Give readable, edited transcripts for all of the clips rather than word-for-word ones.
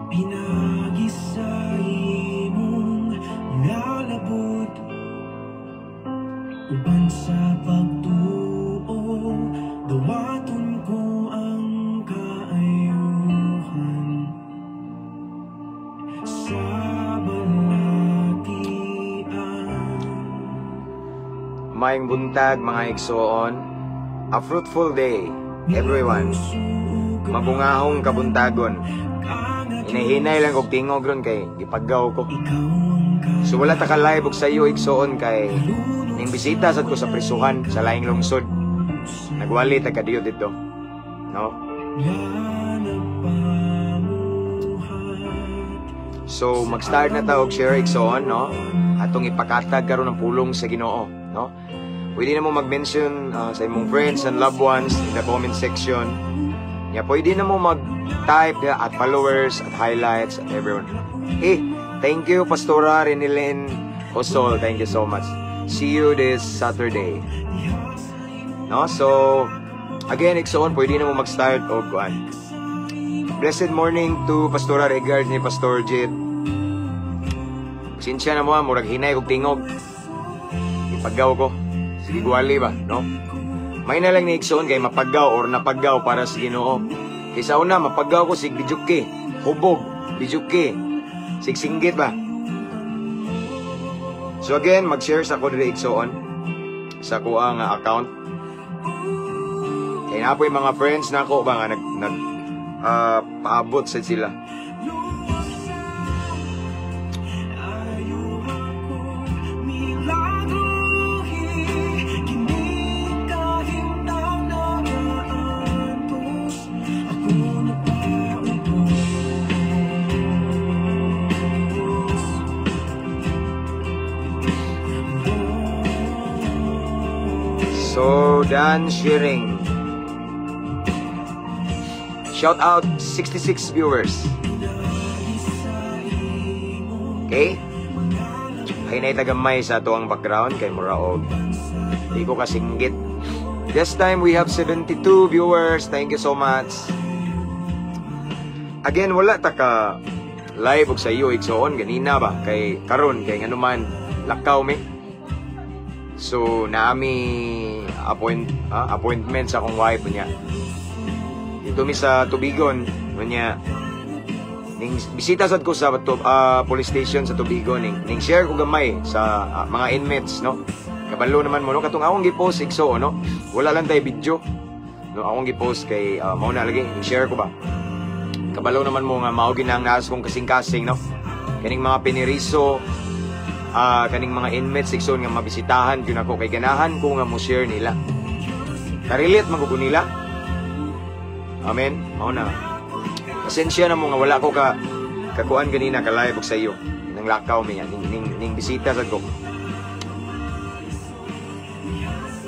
Pinagi sa imong ngalabot, uban sa pagtuo, dawaton ko ang kaayuhan sa balatian. Maayong buntag, mga igsoon. A fruitful day, everyone. Mabungahong kabuntagon. Hinahinay lang kog tingog ron kay gipagaw ko. So wala ta ka live og sayo, igsoon, kay ning bisita sad ko sa prisuhan sa laing lungsod. Nagwali ta kadiyo dito. No? So mag-start na ta og share, igsoon, no? Atong ipakatag karon ang pulong sa Ginoo, no? Pwede na mo mag-mention sa imong friends and loved ones in the comment section. Ya, pwede na mo mag-type ya, at followers, at highlights, at everyone. Eh, thank you, Pastora Renilyn Osol. Thank you so much. See you this Saturday. No? So, again, igsoon, pwede na mo mag-start og kuan. Blessed morning to Pastora Regards ni Pastor Jit. Pasensya na mo, ha, murag hinay kog tingog. Ipagaw ko. Sige, gwali ba, no? May na lang ni, igsoon, kay mapagaw or napagaw para sa Ginoo. Kay sa una, mapagaw ko sig bijuke, hubog, bijuke, sig singgit ba. So again, mag-share sa ko diri, igsoon, sa kuha nga account. Kay naa po'y mga friends nako ba nga nag nag paabot sa sila. Milagro kini kahimtang nagaantos ako nagpaubos. So, done sharing. Shout out 66 viewers. Okay? Hinay tagamay sa ato ang background kay mura og di ko kasinggit. This time we have 72 viewers. Thank you so much. Again, wala ta ka live og sa iyo, igsoon, ganina ba kay karon kay nganuman lakaw mi. So naami appointment sa akong wife niya. Dito mi sa Tubigon niya. Ning bisita sad ko sa police station sa Tubigon, ning share ko gamay sa mga inmates, no. Kabalo naman mo, no, katong akong gi-post, igsoon, no. Wala lang tay video. No, akong gi-post kay mao na lagi ning share ko ba. Kabalo naman mo nga mao ginang naas kong kasing-kasing, no. Kaning mga piniriso, kaning mga inmates, igsoon, nga mabisitahan gyud ako kay ganahan ko nga mo share nila. Ka-relate man ko nila. Amen. Mao na. Pasensya na mo nga wala ko ka kakuan ganina ka live og sa iyo. Nang lakaw mi ning bisita sad ko.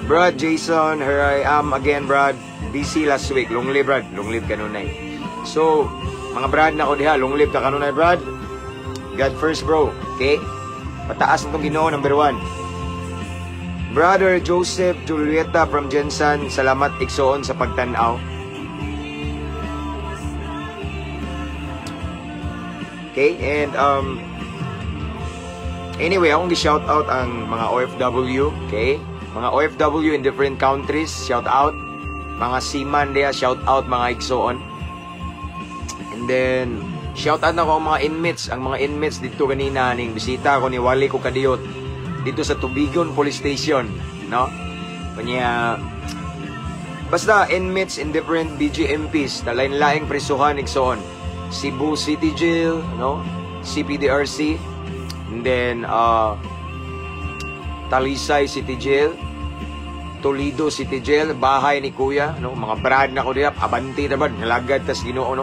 Brad Jason, here I am again, Brad. Busy last week. Long live, Brad. Long live kanunay. So, mga Brad na ko diha, long live ka kanunay, Brad. God first, bro. Okay? Pataas na tong Ginoo, number 1. Brother Joseph Julieta from Jensen, salamat, igsoon, sa pagtan-aw. Okay, and anyway, akong gi-shout out ang mga OFW, okay? Mga OFW in different countries, shout out. Mga seaman diha, shout out, mga igsoon. And then shout out na ko ang mga inmates dito ganina ning bisita ko ni Wali ko kadiyot dito sa Tubigon Police Station, no? Kanya basta inmates in different BGMPs, lain-laing prisuhan, igsoon. Cebu City Jail, no? CPDRC, and then Talisay City Jail, Toledo City Jail, bahay ni Kuya, no? Mga brad na ko diha, abanti ta ba, nalagad tas Ginoo, no?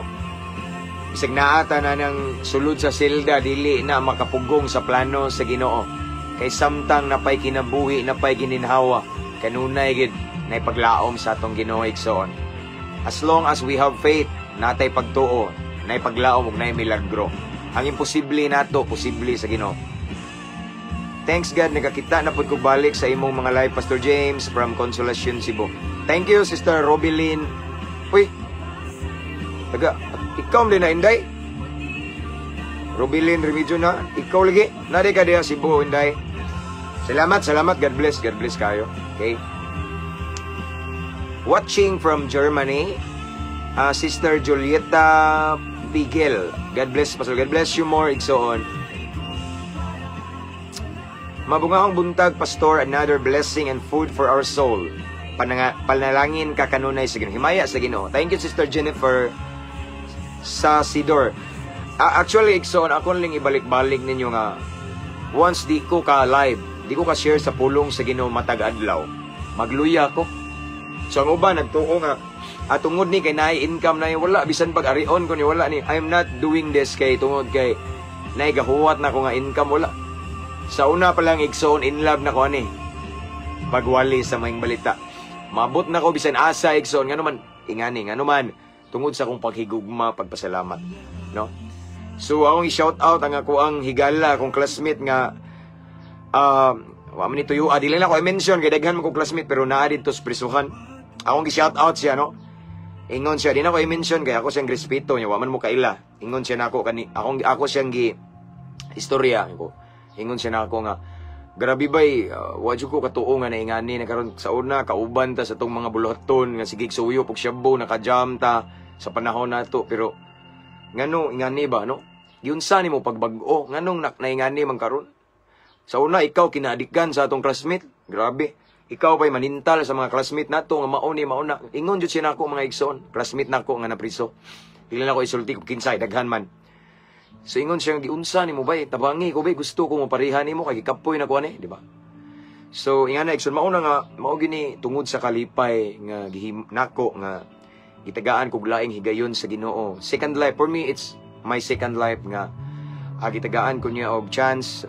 Bisag naa ta na ng sulod sa selda, dili na makapugong sa plano sa Ginoo. Kay samtang napay kinabuhi, napay gininhawa, kanunay gid nay paglaom sa atong Ginoo, igsoon. As long as we have faith, natay pagtuo, nay paglaom ug nay milagro. Ang imposible nato, posible sa Ginoo. Thanks God, nakakita na pud ko balik sa imong mga live, Pastor James from Consolacion, Cebu. Thank you, Sister Robilyn. Uy, taga, ikaw din na, Inday? Rubilin Remigio na, ikaw lagi. Nari ka diha Cebu, Inday. Salamat, salamat. God bless, God bless kayo. Okay? Watching from Germany, Sister Julieta Pigel. God bless, Pastor. God bless you more, igsoon. Mabungahong buntag, Pastor, another blessing and food for our soul. Panalangin ka kanunay sa Ginoo. Himaya sa Ginoo. Thank you, Sister Jennifer sa Sidor. Actually, igsoon, ako lang ibalik-balik ninyo nga once di ko ka live, di ko ka share sa pulong sa Ginoo matag adlaw, magluya ko. So ang uban nagtuo nga at tungod ni kay naay income na, wala. Bisan pag arion ko ni, wala ni. I'm not doing this kay tungod kay naay gahuwat na ko nga income, wala. Sa una pa lang, igsoon, in love na ko ani. Pagwali sa maayong balita. Maabot na ko bisan asa, igsoon, ngano man ingani, ngano man tungod sa akong paghigugma, pagpasalamat, no? So akong i-shout out ang ako ang higala, akong classmate nga wa man ni tuyo, dili na ko i-mention kay daghan man kong classmate, pero naa didto sa prisuhan. Akong gi-shout out siya, no? Ingon siya, di na ko i-mention kay ako siyang respeto niya, wa man mo kaila. Ingon siya nako kani akong ako siyang gi istorya ko. Ingon siya nako nga grabe bay, wa jud ko katuo nga naingani na karon. Sa una kauban ta sa tong mga buluhaton nga sige suyo pug shabu, naka-jam ta sa panahon nato, pero ngano ingani ba, no? Giunsa nimo pagbag-o? Nganong naingani man karon? Sa una ikaw kinaadikan sa atong classmate, grabe. Ikaw pa'y manintal sa mga classmate nato nga mao ni mao na. Ingon jud siya nako, mga igsoon, classmate nako nga napriso. Dili na ko isulti kung kinsay, daghan man. So ingon siya, giunsa nimo bay, tabangi ko bay, gusto ko mo pareha nimo kay gikapoy na ko ani, di ba? So ingana, igsoon, mao na nga mao gini tungod sa kalipay nga gihim nako nga gitagaan kog laing higayon sa Ginoo. Second life for me, it's my second life nga gitagaan ko niya og chance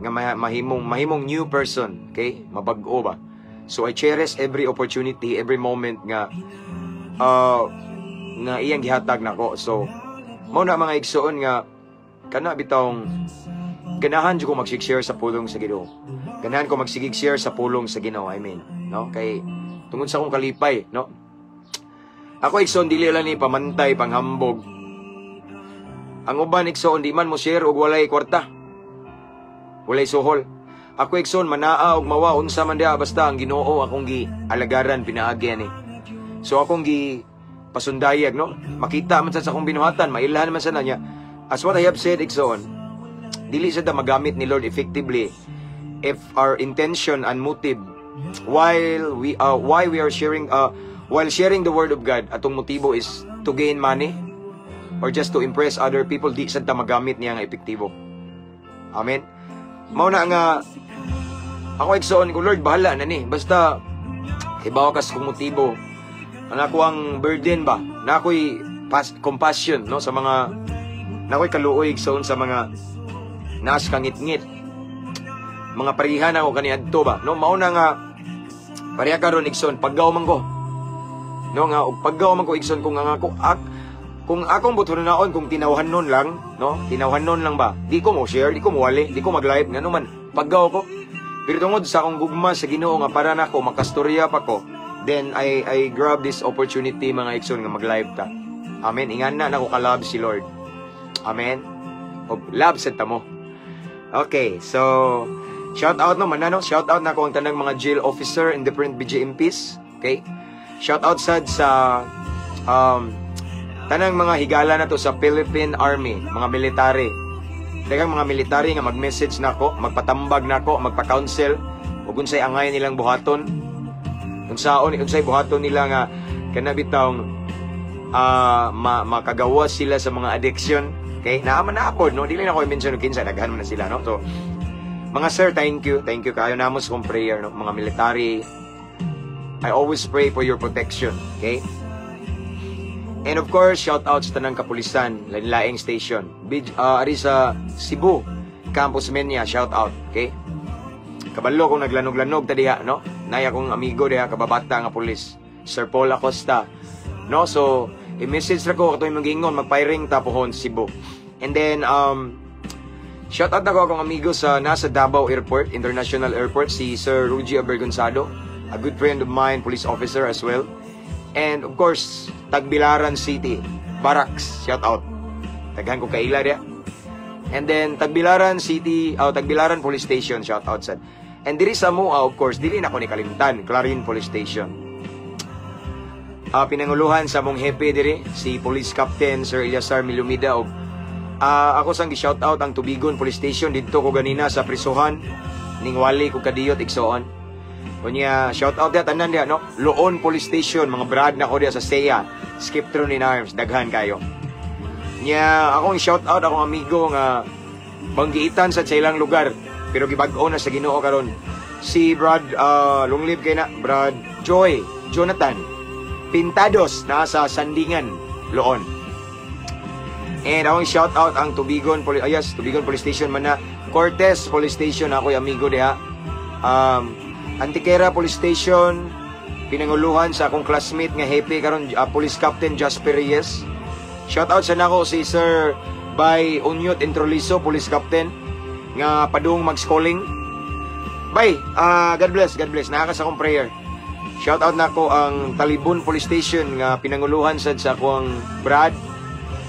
nga mahimong new person, okay? Mabag-o ba? So I cherish every opportunity, every moment nga iyang gihatag nako. So mao na, mga igsoon, nga kana bitawng ganahan jud ko mag-share sa pulong sa Ginoo. Ganahan ko magsigig share sa pulong sa Ginoo, I mean, no? Kay tungod sa akong kalipay, no? Ako, igsoon, dili lang ni pamantay, panghambog. Ang uban, igsoon, di man mo share og walay kwarta. Walay suhol. Ako, igsoon, manaa og mawa, unsa man diha, basta ang Ginoo akong gi alagaran pinaagi ani. So akong gi pasundayag, no? Makita man sa akong binuhatan, mailhan man sa na niya. As what I have said, igsoon, dili sa ta magamit ni Lord effectively if our intention and motive while we why we are sharing while sharing the word of God, atong motibo is to gain money or just to impress other people, di sad ta magamit niya nga epektibo. Amen. Mao na nga ako, igsoon ko, Lord, bahala na ni, basta hibaw kas kong motibo, ang ako ang burden ba na ako'y compassion, no, sa mga na ako'y kaluoy, igsoon, sa mga naas kangitngit, mga parihan ako kaniadto ba, no? Mao na nga pareha karon, igsoon, paggaw man ko, no, nga og paggaw man ko, igsoon, kung ang ako kung akong butunaon, kung tinawhan nun lang, no, tinawhan nun lang ba, di ko mo share, di ko mo wali, di ko mag-live, ngano man paggaw ko. Pero tungod sa akong gugma sa Ginoo nga para nako makastorya pa ko, then I grab this opportunity, mga igsoon, nga mag-live ta. Amen. Ingan na nako ka-love si Lord. Amen. Og love sad ta mo. Okay, so shout out no man, ano? Shout out na ko ang tanang mga jail officer in different BJMPs. Okay? Shout out sad sa tanang mga higala na to sa Philippine Army, mga military. Daghang mga military nga mag-message nako, magpatambag nako, magpa-counsel ug unsay angay nilang buhaton. Unsaon unsay buhaton nila nga kana bitawng makagawa sila sa mga addiction. Okay? Naa man na ako, no? Dili na ko i-mention og kinsa, daghan man na sila, no? So, mga sir, thank you. Thank you kayo namo sa kong prayer, no? Mga military, I always pray for your protection, okay? And of course, shout out sa tanang kapulisan, lain-laing station. Ari sa Cebu, Campus Menia, shout out, okay? Kabalo kung naglanog-lanog ta diha, no? Naya kong amigo diha, kababata nga pulis, Sir Paul Acosta. No, so i-message ra ko katong imong giingon magpiring ta pohon Cebu. And then shout out nako akong amigo sa nasa Davao Airport, International Airport, si Sir Rugy Abergonzado, a good friend of mine, police officer as well. And of course, Tagbilaran City, Barracks, shout out. Daghan ko kaila diya. And then Tagbilaran City, oh, Tagbilaran Police Station, shout out sad. And diri sa Mua, of course, dili na ko ni kalimtan, Clarin Police Station. Pinanguluhan sa among hepe diri, si Police Captain Sir Eliasar Milumida, og ako sang gi-shout out ang Tubigon Police Station. Didto ko ganina sa prisuhan ning wali ko kadiyot, igsoon. Unya, shout out diha tanan diha, no. Loon Police Station, mga brad na ko diha sa SEA, Skiptron in Arms, daghan kayo. Nya, akong shout out akong amigo nga banggiitan sa ilang lugar pero gibag-o na sa Ginoo karon. Si Brad, long live kay na Brad Joy Jonathan Pintados na sa Sandingan, Loon. And akong shout out ang Tubigon Police, yes, Tubigon Police Station man na. Cortez Police Station, ako'y amigo diha. Antiquera Police Station, pinanguluhan sa akong classmate nga hepe karon, Police Captain Jasper Reyes. Shout out sa nako si Sir Bay Unyot Introliso, Police Captain nga padung mag-schooling. Bay, God bless, God bless. Naa ka sa akong prayer. Shout out nako ang Talibon Police Station nga pinanguluhan sad sa akong Brad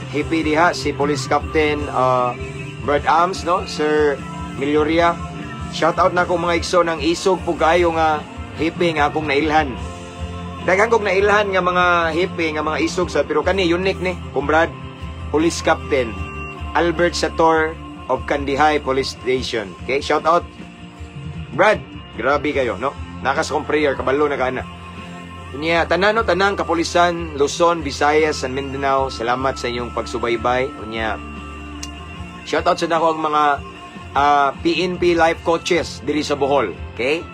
hepe diha, si Police Captain Brad Arms, no, Sir Milioria. Shout out nako, mga igsoon, ng isog po kayo nga hepe nga akong nailhan. Daghan kog nailhan nga mga hepe nga mga isog sa, pero kani unique ni kumbrad, Police Captain Albert Sator of Kandihay Police Station. Okay, shout out, Brad. Grabe kayo, no? Naa ka sa akong prayer, kabalo na ka ana. Unya, tanan, no, tanang kapulisan, Luzon, Visayas, and Mindanao, salamat sa inyong pagsubaybay. Unya, shout out sa nako ang mga PNP life coaches diri sa Bohol. Okay?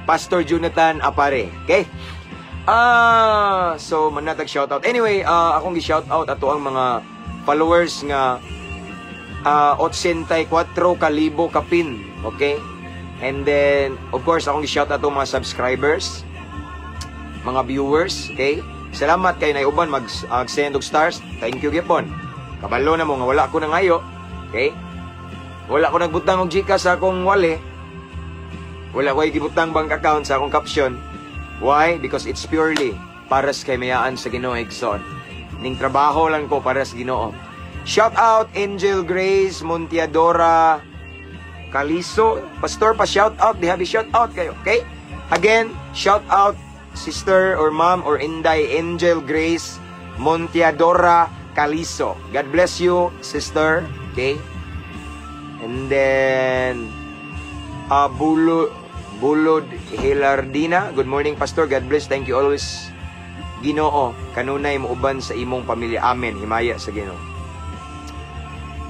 Pastor Jonathan Apare. Okay? So manatag shout out. Anyway, akong gi-shout out ato ang mga followers nga 84 kalibo kapin. Okay? And then, of course, akong gi-shout out ato mga subscribers, mga viewers, okay? Salamat kay nay uban mag send og stars. Thank you gyapon. Kabalo na mo nga wala ko nangayo. Okay? Wala ko nagbutang og GCash sa akong wale. Wala ko gibutang bank account sa akong caption. Why? Because it's purely para sa kaymayaan sa Ginoo, igsoon. Ning trabaho lang ko para sa Ginoo. Shout out Angel Grace Montiadora Caliso. Pastor, pa shout out. Di habi shout out kayo. Okay? Again, shout out sister or mom or Inday Angel Grace Montiadora Caliso. God bless you, sister. Okay? And then, Bulod Hilardina. Good morning, Pastor. God bless. Thank you always. Ginoo, kanunay mo uban sa imong pamilya. Amen. Himaya sa Ginoo.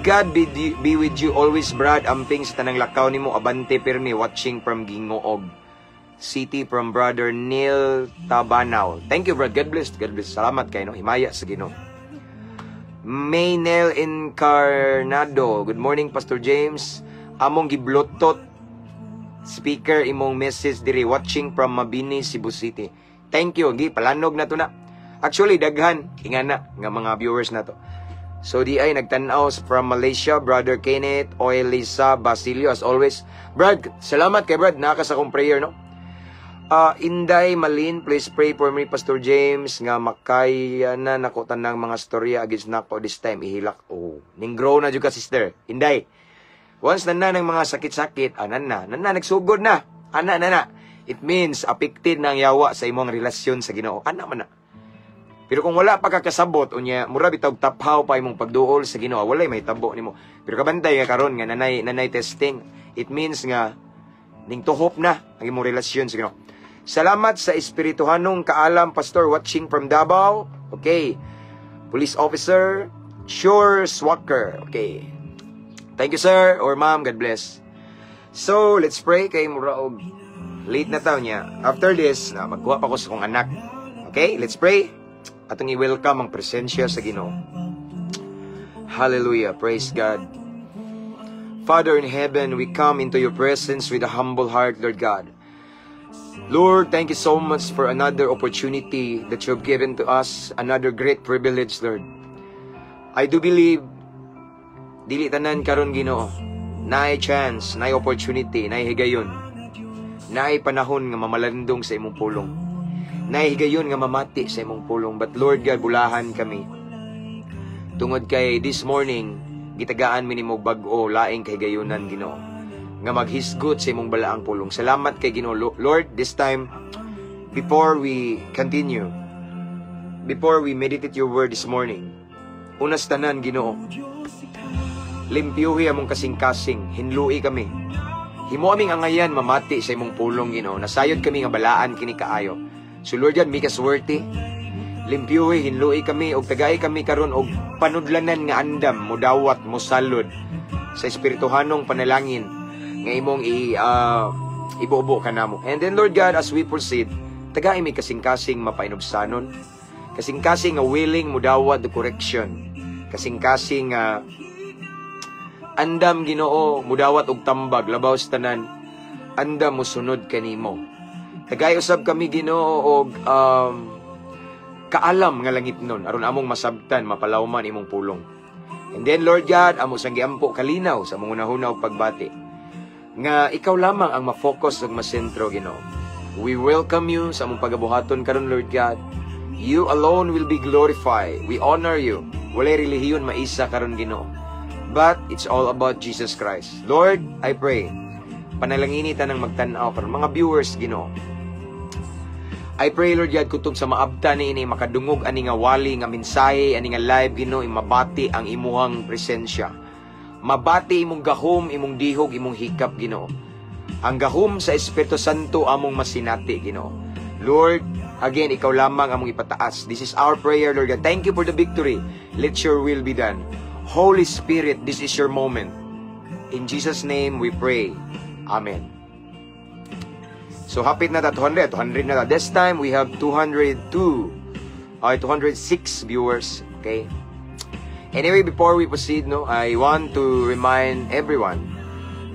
God be with you always, Brad. Amping sa tanang lakaw nimo, abante pirmi, watching from Gingoog City, from Brother Neil Tabanao. Thank you, Brad. God bless. God bless. Salamat kay, no. Himaya sa Ginoo. Maynel Encarnado. Good morning, Pastor James. Among giblutot speaker imong message diri, watching from Mabini, Cebu City. Thank you. Gi palanog na to na. Actually, daghan ingana nga mga viewers na to. So di ay nagtan-aw from Malaysia, Brother Kenneth Oelisa Basilio, as always. Brad, salamat kay Brad, naa ka sa akong prayer, no. Inday Malin, please pray for me, Pastor James, nga makaya na nako tanang mga storya against nako this time ihilak. Oh, ning grow na jud ka, sister. Inday. Once na na ng mga sakit-sakit, anan na, nan na nagsugod na. Ana na na. It means affected na ang yawa sa imong relasyon sa Ginoo. Ana man na. Pero kung wala pa ka kasabot unya mura bitaw taphaw pa imong pagduol sa Ginoo, walay may tabo nimo. Pero kabantay nga karon nga nanay testing, it means nga ning tuhop na ang imong relasyon sa Ginoo. Salamat sa espirituhanong kaalam, Pastor, watching from Davao. Okay. Police Officer Sure Swacker. Okay. Thank you, sir or ma'am. God bless. So, let's pray kay mura og late na taw niya. After this, na magkuha pa ko sa kong anak. Okay, let's pray. Atong i-welcome ang presensya sa Ginoo. Hallelujah. Praise God. Father in heaven, we come into your presence with a humble heart, Lord God. Lord, thank you so much for another opportunity that you have given to us, another great privilege, Lord. I do believe, dili tanan karon, Ginoo, naay chance, naay opportunity, naay higayon, naay panahon nga mamalandong sa imong pulong. Naay higayon nga mamati sa imong pulong. But Lord God, bulahan kami. Tungod kay this morning, gitagaan mi nimo bag-o laing kahigayunan, Ginoo, nga maghisgot sa imong balaang pulong. Salamat kay Ginoo. Lord, this time, before we continue, before we meditate your word this morning, unas tanan, Ginoo, limpyuhi among kasing-kasing, hinlui kami. Himo aming angayan mamati sa imong pulong, Ginoo. Nasayod kami nga balaan kini kaayo. So Lord God, make us worthy. Limpyuhi, hinlui kami, og tagai kami karon og panudlanan nga andam, mudawat, mosalod sa espirituhanong panalangin nga imong ibubo kanamo. And then, Lord God, as we proceed, tagai mi kasing-kasing mapainubsanon, kasing-kasing nga willing mudawat the correction, kasing-kasing nga andam, Ginoo, mudawat og tambag, labaw sa tanan, andam mosunod kanimo. Tagay usab kami, Ginoo, og kaalam nga langit nun aron among masabtan, mapalawman imong pulong. And then, Lord God, amo sang giampo kalinaw sa among hunahuna ug pagbati nga ikaw lamang ang ma-focus ug masentro, Ginoo. We welcome you sa among pagabuhaton karon, Lord God. You alone will be glorified. We honor you. Walay relihiyon maisa karon, Ginoo. But it's all about Jesus Christ. Lord, I pray, panalangini tanang magtan-aw karon, mga viewers, Ginoo. I pray, Lord God, kutob sa maabta ni ini, makadungog ani nga wali nga mensahe, ani nga live, Ginoo, mabati ang imuhang presensya. Mabati imong gahom, imong dihog, imong hikap, Ginoo. Ang gahom sa Espiritu Santo among masinati, Ginoo. Lord, again, ikaw lamang among ipataas. This is our prayer, Lord God. Thank you for the victory. Let your will be done. Holy Spirit, this is your moment. In Jesus' name we pray. Amen. So, hapit na ta 200, 200 na ta. This time, we have 202, 206 viewers. Okay? Anyway, before we proceed, no, I want to remind everyone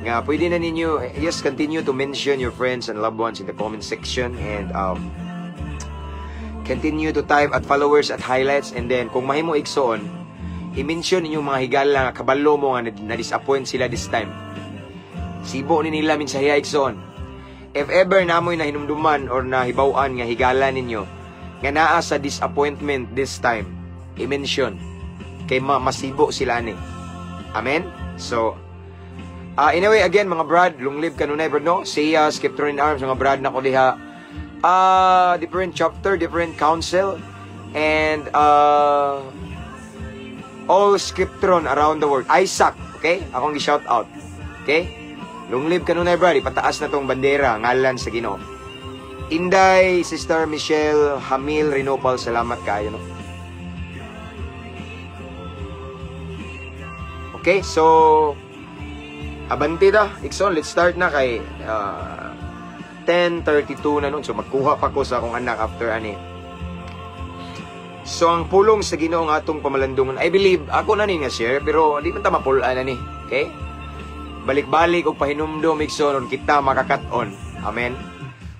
nga pwede na ninyo, yes, continue to mention your friends and loved ones in the comment section and continue to type at followers at highlights, and then kung mahimo, igsoon, i-mention ninyong mga higala nga kabalo mo nga na-disappoint sila this time. Sibo ni nila minsahiya, igsoon. If ever namoy na hinumduman or nahibaw-an nga higala ninyo nga naa sa disappointment this time, i-mention kay masibo sila ni. Amen? So, anyway, again, mga brad, long live kanunay, brad, no? Siya, Scripture in Arms, mga brad na ko diha. Different chapter, different council, and all Scriptron around the world. Isaac, okay? Akong gi-shout out. Okay? Long live kanunay, brad. Ipataas na tong bandera, ngalan sa Ginoo. Inday, Sister Michelle Hamil Rinopal, salamat kayo, no? Okay, so abanti ta, Ikson, let's start na kay 10:32 na nun. So magkuha pa ko sa akong anak after ani. So ang pulong sa Ginoo nga atong pamalandungan, I believe ako na ni nga share, pero di man ta mapulaan na ni. Okay? Balik-balik og pahinumdom, Ikson, on kita makakat-on. Amen.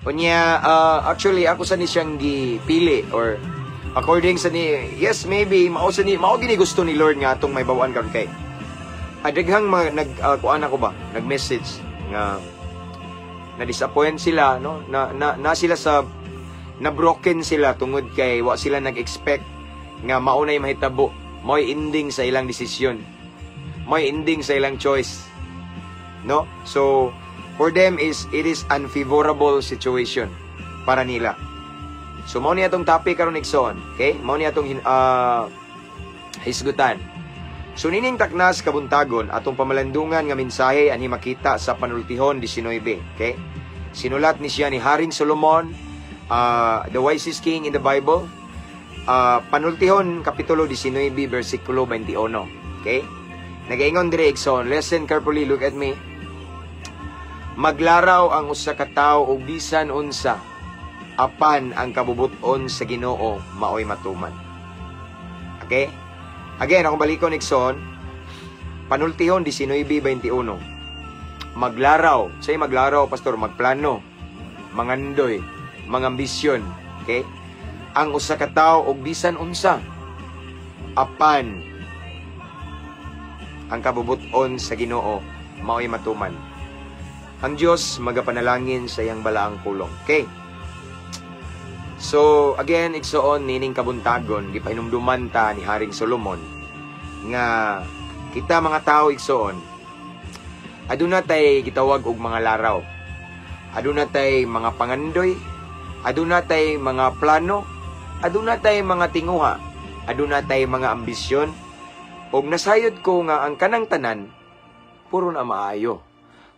Unya, actually ako sa ni siyang gipili or according sa ni, yes, maybe mao sa ni mao gini gusto ni Lord nga atong may bawaan karon kay daghang mga nag kuan ako ba, nag-message nga na disappoint sila, no, na, na, na sila sa na broken sila tungod kay wa sila nag-expect nga mao nay mahitabo, mo'y ending sa ilang desisyon, mo'y ending sa ilang choice, no? So for them is it is unfavorable situation para nila. So mao ni atong topic karon, igsoon, okay? Mao ni atong hisgutan. So nining taknas kabuntagon, atong pamalandungan nga mensahe anhi makita sa Panultihon 19, okay? Sinulat ni siya ni Haring Solomon, the wisest king in the Bible. Panultihon kapitulo 19 bersikulo 21, okay? Nagaingon dire, igsoon, listen carefully, look at me. Maglaraw ang usa ka tawo og bisan unsa, apan ang kabubut-on sa Ginoo maoy matuman. Okay? Again, akong balikon, igsoon, Panultihon 19:21. Maglaraw, say maglaraw, pastor, magplano, mangandoy, mangambisyon, okay? Ang usa ka tawo og bisan unsa, apan ang kabubut-on sa Ginoo maoy matuman. Ang Dios magapanalangin sa iyang balaang pulong. Okay? So, again, igsoon, nining kabuntagon, gipahinumduman ta ni Haring Solomon Nga kita mga tao, igsoon, aduna tay gitawag og mga laraw. Aduna tay mga pangandoy, aduna tay mga plano, aduna tay mga tinguha, aduna tay mga ambisyon. Og nasayod ko nga ang kanang tanan puro na maayo.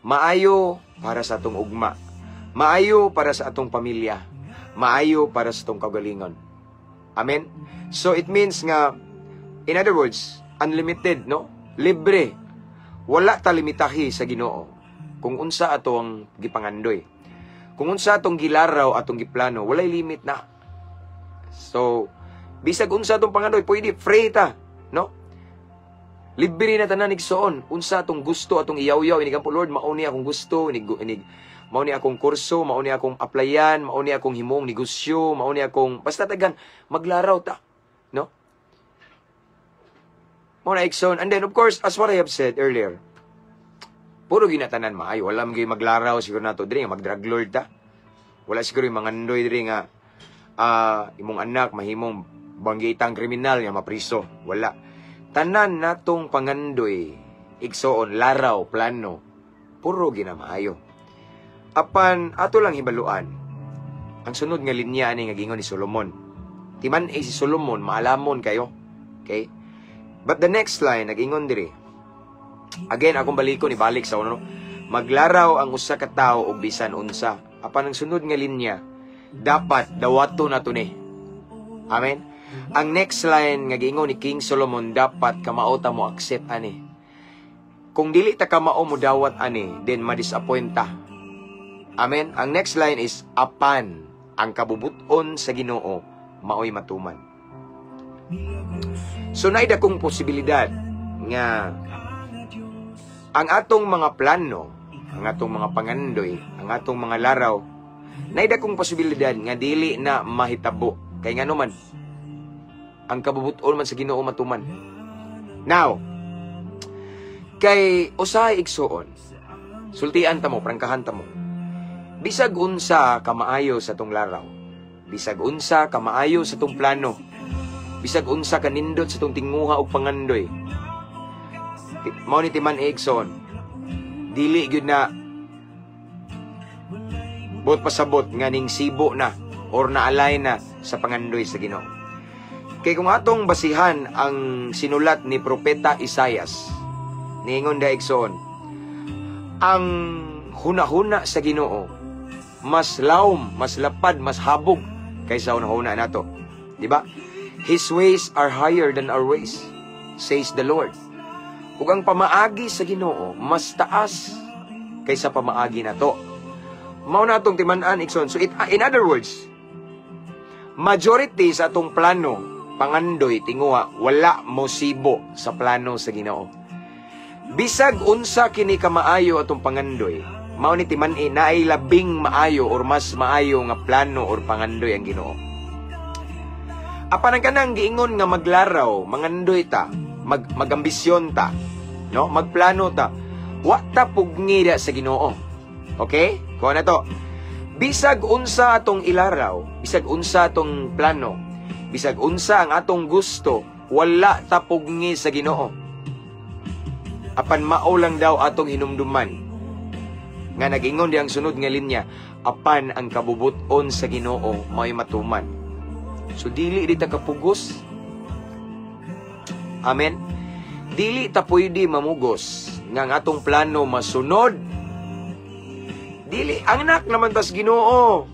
Maayo para sa atong ugma. Maayo para sa atong pamilya. Maayo para sa atong kaugalingon. Amen? So it means nga, in other words, unlimited, no? Libre. Wala ta limitahi sa Ginoo kung unsa ato ang gipangandoy. Kung unsa atong gilaraw, atong giplano, walay limit na. So, bisag unsa atong pangandoy, pwede free ta, no? Libre na tanan, igsoon. Unsa atong gusto, atong iyaw-yaw, inig po, "Lord, mao ni akong gusto, inig mao ni akong kurso, mao ni akong applyan, mao ni akong himong negosyo, mao ni akong basta tagan maglaraw ta," no? Mao na, igsoon. And then of course, as what I have said earlier, puro ginatanan maayo. Wala man maglaraw siguro nato diri nga mag-drug lord ta. Wala siguro yung mangandoy diri nga imong anak mahimong banggitang kriminal nga mapriso. Wala. Tanan natong pangandoy, igsoon, laraw, plano, puro ginamaayo. Apan ato lang hibaluan, ang sunod nga linya ani nga gingon ni Solomon. Timan eh si Solomon, maalamon kayo. Okay? But the next line, nagingon diri. Again, akong balikon, ibalik sa uno. Maglaraw ang usa ka tawo og bisan unsa. Apan ang sunod nga linya, dapat dawato na to ni. Amen? Ang next line nga giingon ni King Solomon, dapat kamao ta mo accept ani. Kung dili ta kamao mo dawat ani, then ma-disappoint ta. Amen? Ang next line is, apan ang kabubuton sa Ginoo maoy matuman. So naay dakong posibilidad nga ang atong mga plano, ang atong mga pangandoy, ang atong mga laraw, naay dakong posibilidad nga dili na mahitabo. Kay ngano man, ang kabubuton man sa Ginoo matuman. Now, kay usahay, igsuon, sultian ta mo, prangkahan ta mo. Bisag unsa kamaayo sa tong laraw, bisag unsa kamaayo sa tong plano, bisag unsa kanindot sa tong tinguha og pangandoy. Mao ni timan, igsoon. Dili gyud na buot pasabot nga ning sibo na or naalay na sa pangandoy sa Ginoo. Kay kung atong basihan ang sinulat ni Propeta Isayas, niingon da, igsoon, ang hunahuna sa Ginoo mas lawom, mas lapad, mas habog kaysa hunahuna nato. Di ba? "His ways are higher than our ways," says the Lord. Ug ang pamaagi sa Ginoo mas taas kaysa pamaagi nato. Mao na atong timan-an, igsoon. So in other words, majority sa atong plano, pangandoy, tinguha, wala mo sibo sa plano sa Ginoo. Bisag unsa kini kamaayo atong pangandoy, mao ni timan-i naay labing maayo or mas maayo nga plano or pangandoy ang Ginoo. Apan ang kanang giingon nga maglaraw, mangandoy ta, magambisyon ta, no? Magplano ta. Wa ta pugngida sa Ginoo. Okay? Kuha na to. Bisag unsa atong ilaraw, bisag unsa atong plano, bisag unsa ang atong gusto, wala ta pugni sa Ginoo. Apan mao lang daw atong hinumduman nga nagingon di ang sunod nga linya, apan ang kabubuton sa Ginoo mao'y matuman. So dili di ta kapugos. Amen. Dili ta pwede mamugos nga ang atong plano masunod. Dili, anak naman tas Ginoo.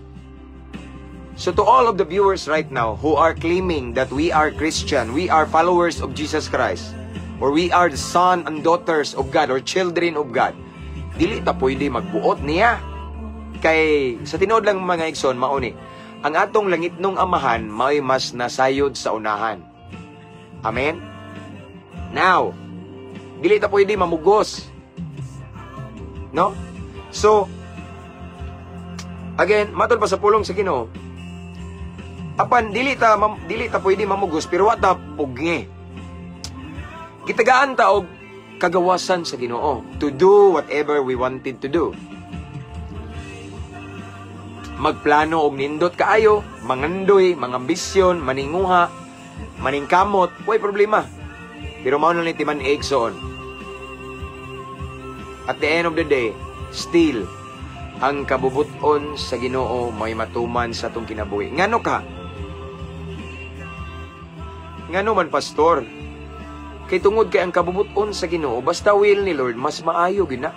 So to all of the viewers right now who are claiming that we are Christian, we are followers of Jesus Christ, or we are the son and daughters of God or children of God, dili ta pwede magbuot niya. Kay sa tinuod lang, mga igsoon, mao ni, ang atong langitnong Amahan mao'y mas nasayod sa unahan. Amen? Now, dili ta pwede mamugos. No? So, again, matod pa sa pulong sa Ginoo, apan dili ta pwede mamugos pero wa ta pugni. Gitagaan ta og kagawasan sa Ginoo to do whatever we wanted to do. Magplano og nindot kaayo, mangandoy, mangambisyon, maninguha, maningkamot, way problema. Pero mao na ni timan-ig, igsoon. At the end of the day, still, ang kabubuton sa Ginoo may matuman sa atong kinabuhi. Ngano ka? Ngano man, pastor? Kay tungod kay ang kabubuton sa Ginoo, basta will ni Lord, mas maayo gyud na.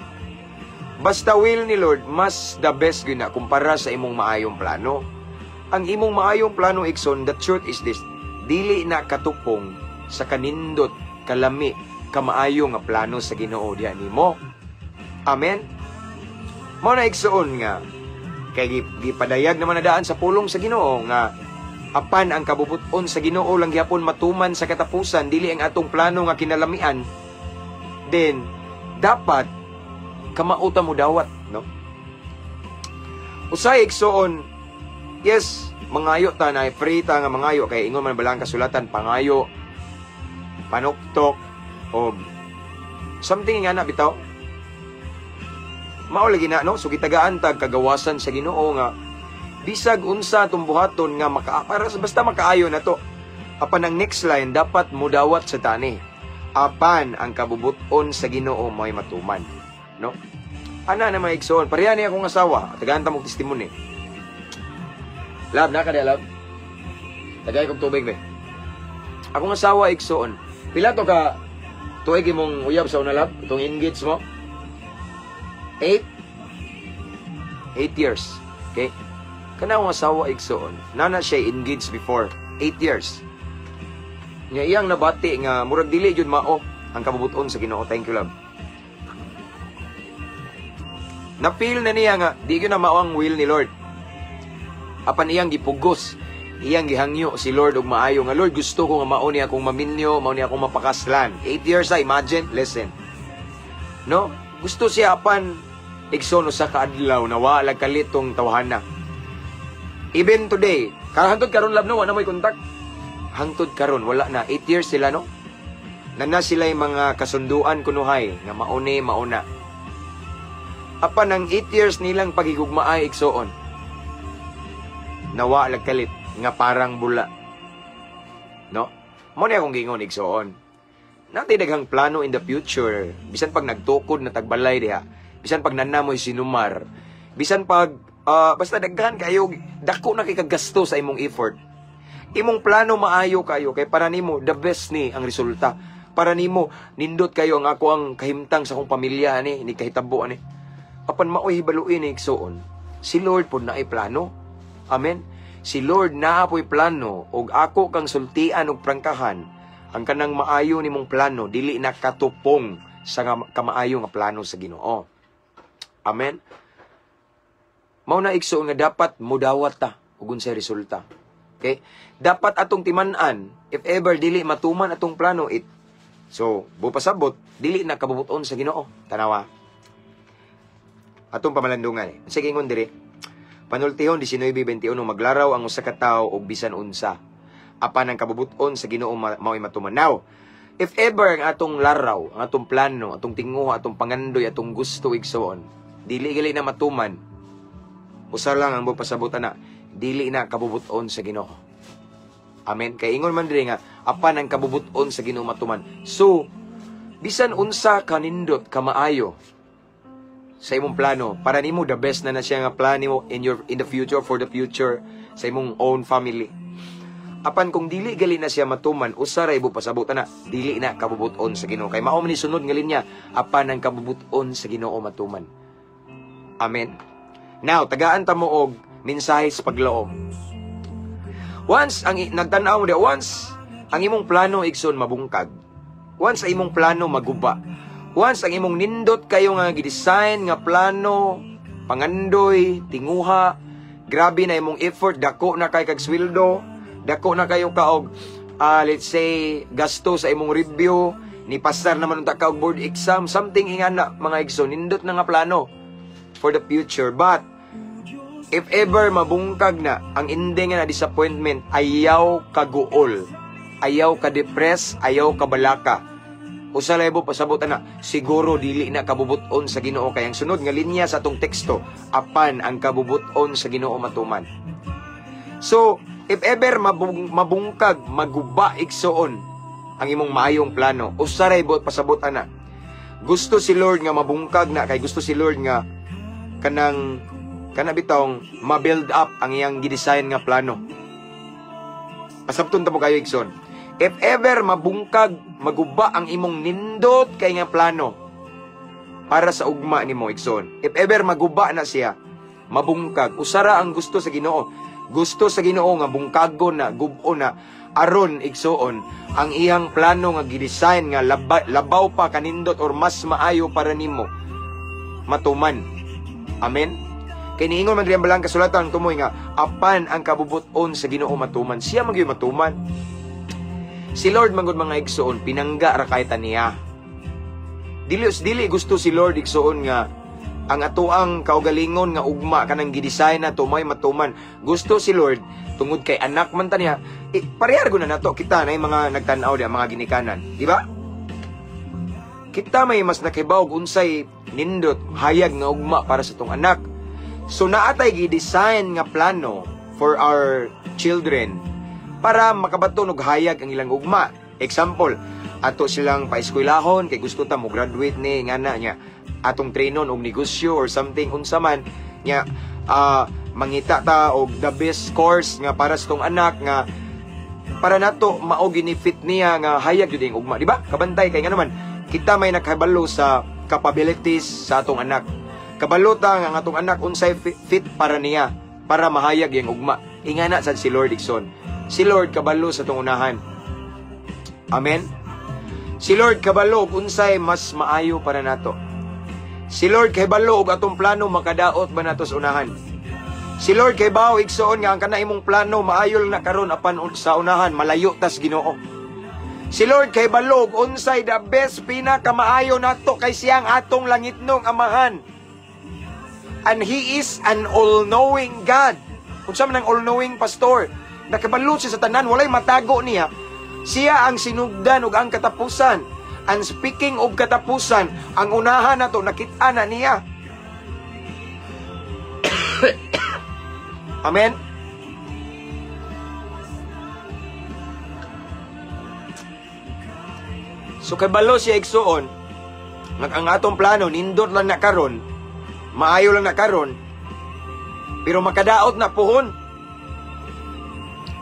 Basta will ni Lord, mas the best gyud na kumpara sa imong maayong plano. Ang imong maayong plano, igsoon, the truth is this, dili na katupong sa kanindot, kalami, kamaayo nga plano sa Ginoo diha nimo. Amen. Mao na, igsoon, nga kay gipadayag naman na daan sa pulong sa Ginoo nga apan ang kabubuton sa Ginoo lang gihapon matuman sa katapusan, dili ang atong plano nga kinalamian. Then dapat kamao ta mo dawat, no? Usay, igsoon, yes, mangayo ta na, free ta nga mangayo kay ingon man balang kasulatan, pangayo, panuktok o something nga na bitaw. Mao lagi na, no? So gitagaan tag kagawasan sa Ginoo nga bisag unsa atong buhaton nga maka para basta makaayo na to. Apan ang next line, dapat mudawat sa tani. Apan ang kabubuton sa Ginoo may matuman, no? Ana na, mga igsoon, pareha ni akong asawa. Tagaan ta mo testimony. Love, na ka love. Tagay kog tubig be. Akong asawa, igsoon. Pila to ka tuig imong uyab sa una, love? Itong engage mo? 8? 8 years. Okay? Kana akong asawa, igsoon. Nana siya engaged before. 8 years. Nga iyang nabati nga murag dili jud mao ang kabubuton sa Ginoo. Thank you, love. Na-feel na niya nga di gyud na mao ang will ni Lord. Apan iyang gipugos, iyang gihangyo si Lord og maayo nga, "Lord, gusto ko nga mao ni akong maminyo, mao ni akong mapakaslan." 8 years ay, imagine, listen. No? Gusto siya, apan, igsoon, sa kaadlaw na wala kalitong tawhana. Even today, hangtod karon, love, no, wala mo'y contact. Hangtod karon wala na. 8 years sila, no? Nana sila yung mga kasunduan kunuhay nga mauni mauna. Apan ang 8 years nilang paghigugmaay, igsoon, nawa kalit nga parang bula. No? Mo ni akong giingon, igsoon. Natay daghang plano in the future. Bisan pag nagtukod na tagbalay diha. Bisan pag nanamoy sinumar. Bisan pag basta daghan kayo, dako na kay kagasto sa imong effort. Imong plano maayo kayo kay para nimo the best ni ang resulta. Para nimo nindot kayo ang ako ang kahimtang sa akong pamilya ani ni kahitabo ani. Apan maoy hibaluin ni, igsoon. Si Lord pod naay plano. Amen. Si Lord naa po'y plano ug ako kang sultian og prangkahan, ang kanang maayo nimong plano dili na katupong sa kamaayo nga plano sa Ginoo. Amen. Mao na, igsoon, nga dapat mudawat ta ug unsay resulta. Okay? Dapat atong timan-an, if ever dili matuman atong plano it, so bupasabot dili na kabubuton sa Ginoo. Tanawa. Atong pamalandungan eh. Sige, ingon diri. Panultihon 19:21, maglaraw ang usa ka tawo og bisan unsa. Apan ang kabubuton sa Ginoo mao'y matuman. Now, if ever ang atong laraw, ang atong plano, atong tinguha, atong pangandoy, atong gusto, igsoon, dili gali na matuman, usa lang ang pasabot na, dili na kabubuton sa Ginoo. Amen. Kay ingon man diri nga apan ang kabubuton sa Ginoo matuman. So, bisan unsa kanindot kamaayo sa imong plano, para nimo the best na na siya nga plano nimo in the future, for the future sa imong own family. Apan kung dili gali na siya matuman, usa ra ibo pasabot na, dili na kabubuton sa Ginoo. Kay mao man ni sunod nga linya, apan ang kabubuton sa Ginoo matuman. Amen. Now, tagaan ta mo og mensahe sa paglaom. Once ang nagtan-aw mo di, once ang imong plano, igsoon, mabungkag. Once ang imong plano maguba. Once ang imong nindot kayo nga gidesign nga plano, pangandoy, tinguha, grabe na imong effort, dako na kay kag sweldo, dako na kayo kaog let's say gasto sa imong review, ni pasar naman unta ka og board exam, something ingana, mga igsoon, nindot na nga plano for the future. But if ever mabungkag na ang ending nga na disappointment, ayaw kaguol, ayaw ka depress, ayaw ka balaka. Usa lang pasabot ana, siguro dili na kabubuton sa Ginoo kay ang sunod nga linya sa atong teksto, apan ang kabubuton sa Ginoo matuman. So, if ever mabungkag, maguba, igsoon, ang imong maayong plano. Usaray buot pasabot ana. Gusto si Lord nga mabungkag na kay gusto si Lord nga kanang kana bitawng ma-build up ang iyang gidesign nga plano. Pasabton ta mo kayo, igsoon. If ever mabungkag, maguba ang imong nindot kay nga plano para sa ugma nimo, igsoon. If ever maguba na siya, mabungkag, usara ang gusto sa Ginoo. Gusto sa Ginoo nga bungkagon na, gubo na, aron, igsoon, ang iyang plano nga gidesign nga labaw pa kanindot or mas maayo para nimo matuman. Amen. Kay niingon man diri ang balang kasulatan tumoy nga apan ang kabubuton sa Ginoo matuman. Siya man gyud matuman. Si Lord man gud, mga igsoon, pinangga ra kay ta niya. Dili dili gusto si Lord, igsoon, nga ang atoang kaugalingon nga ugma kanang gidesign na tumay matuman. Gusto si Lord tungod kay anak man ta niya. Eh, parehar na nato kita na yung mga nagtan-aw di mga ginikanan, di ba? Kita may mas nakibaw unsay nindot hayag nga ugma para sa tong anak. So naatay gi-design nga plano for our children para makabaton og hayag ang ilang ugma. Example, ato silang paeskwelahon kay gusto ta mo graduate ni ngana niya, atong trainon og negosyo or something, unsa man nya, mangita ta og the best course nga para sa tong anak nga para nato mao ginifit niya nga hayag jud ang ugma, di ba? Kabantay kay nga naman kita may nakabalo sa capabilities sa atong anak. Kabalo ta nga ang atong anak unsay fit para niya para mahayag yung ugma. Ingana sad si Lord, igsoon. Si Lord kabalo sa atong unahan. Amen. Si Lord kabalo og unsay mas maayo para nato. Si Lord kabalo og atong plano makadaot ba nato sa unahan. Si Lord kay bawo, igsoon, nga ang kana imong plano maayo na karon apan sa unahan malayo tas Ginoo. Si Lord kay balo og unsay the best, pinakamaayo nato kay siyang atong langitnong Amahan. And He is an all-knowing God. Unsa man ang all-knowing, pastor? Nakabalo siya sa tanan, walay matago niya. Siya ang sinugdan ug ang katapusan. And speaking of katapusan, ang unahan nato nakita na niya. Amen. So kabalo siya, igsuon, nga ang atong plano nindot lang na karon, maayo lang na karon, pero makadaot na puhon.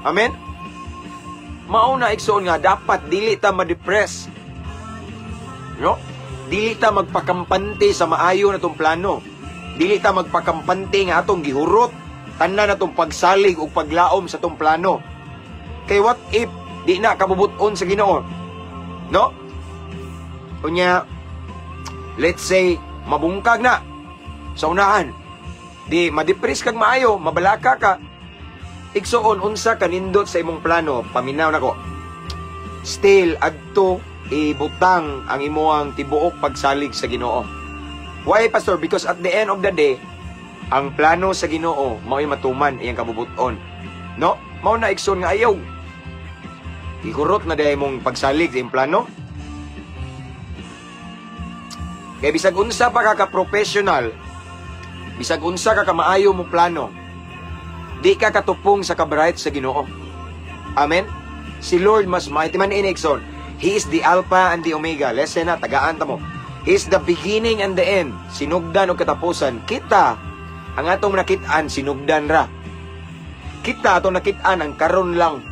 Amen. Mao na, igsuon, nga dapat dili ta ma-depress. No? Dili ta magpakampante sa maayo na tong plano. Dili ta magpakampante nga atong gihurot tanan natong pagsalig ug paglaom sa tong plano. Kay what if di na kabubuton sa Ginoo? No? Unya, let's say mabungkag na sa unahan. Di ma-depress kag maayo, mabalaka ka. Igsuon, unsa kanindot sa imong plano, paminaw nako. Still adto ibutang ang imuang tibuok pagsalig sa Ginoo. Why, pastor? Because at the end of the day, ang plano sa Ginoo mao'y matuman iyang kabubuton. No? Mao na, igsoon, nga ayaw. Ihurot na diay mong pagsalig sa iyong plano. Kay bisag unsa pa ka ka-professional, bisag unsa ka kamaayo mo plano, di ka katupong sa kabright sa Ginoo. Amen? Si Lord mas mighty man in, igsoon. He is the Alpha and the Omega. Lesson na, tagaan ta mo. He is the beginning and the end. Sinugdan o katapusan. Kita, ang atong nakit-an, sinugdan ra. Kita, atong nakit-an, ang karon lang.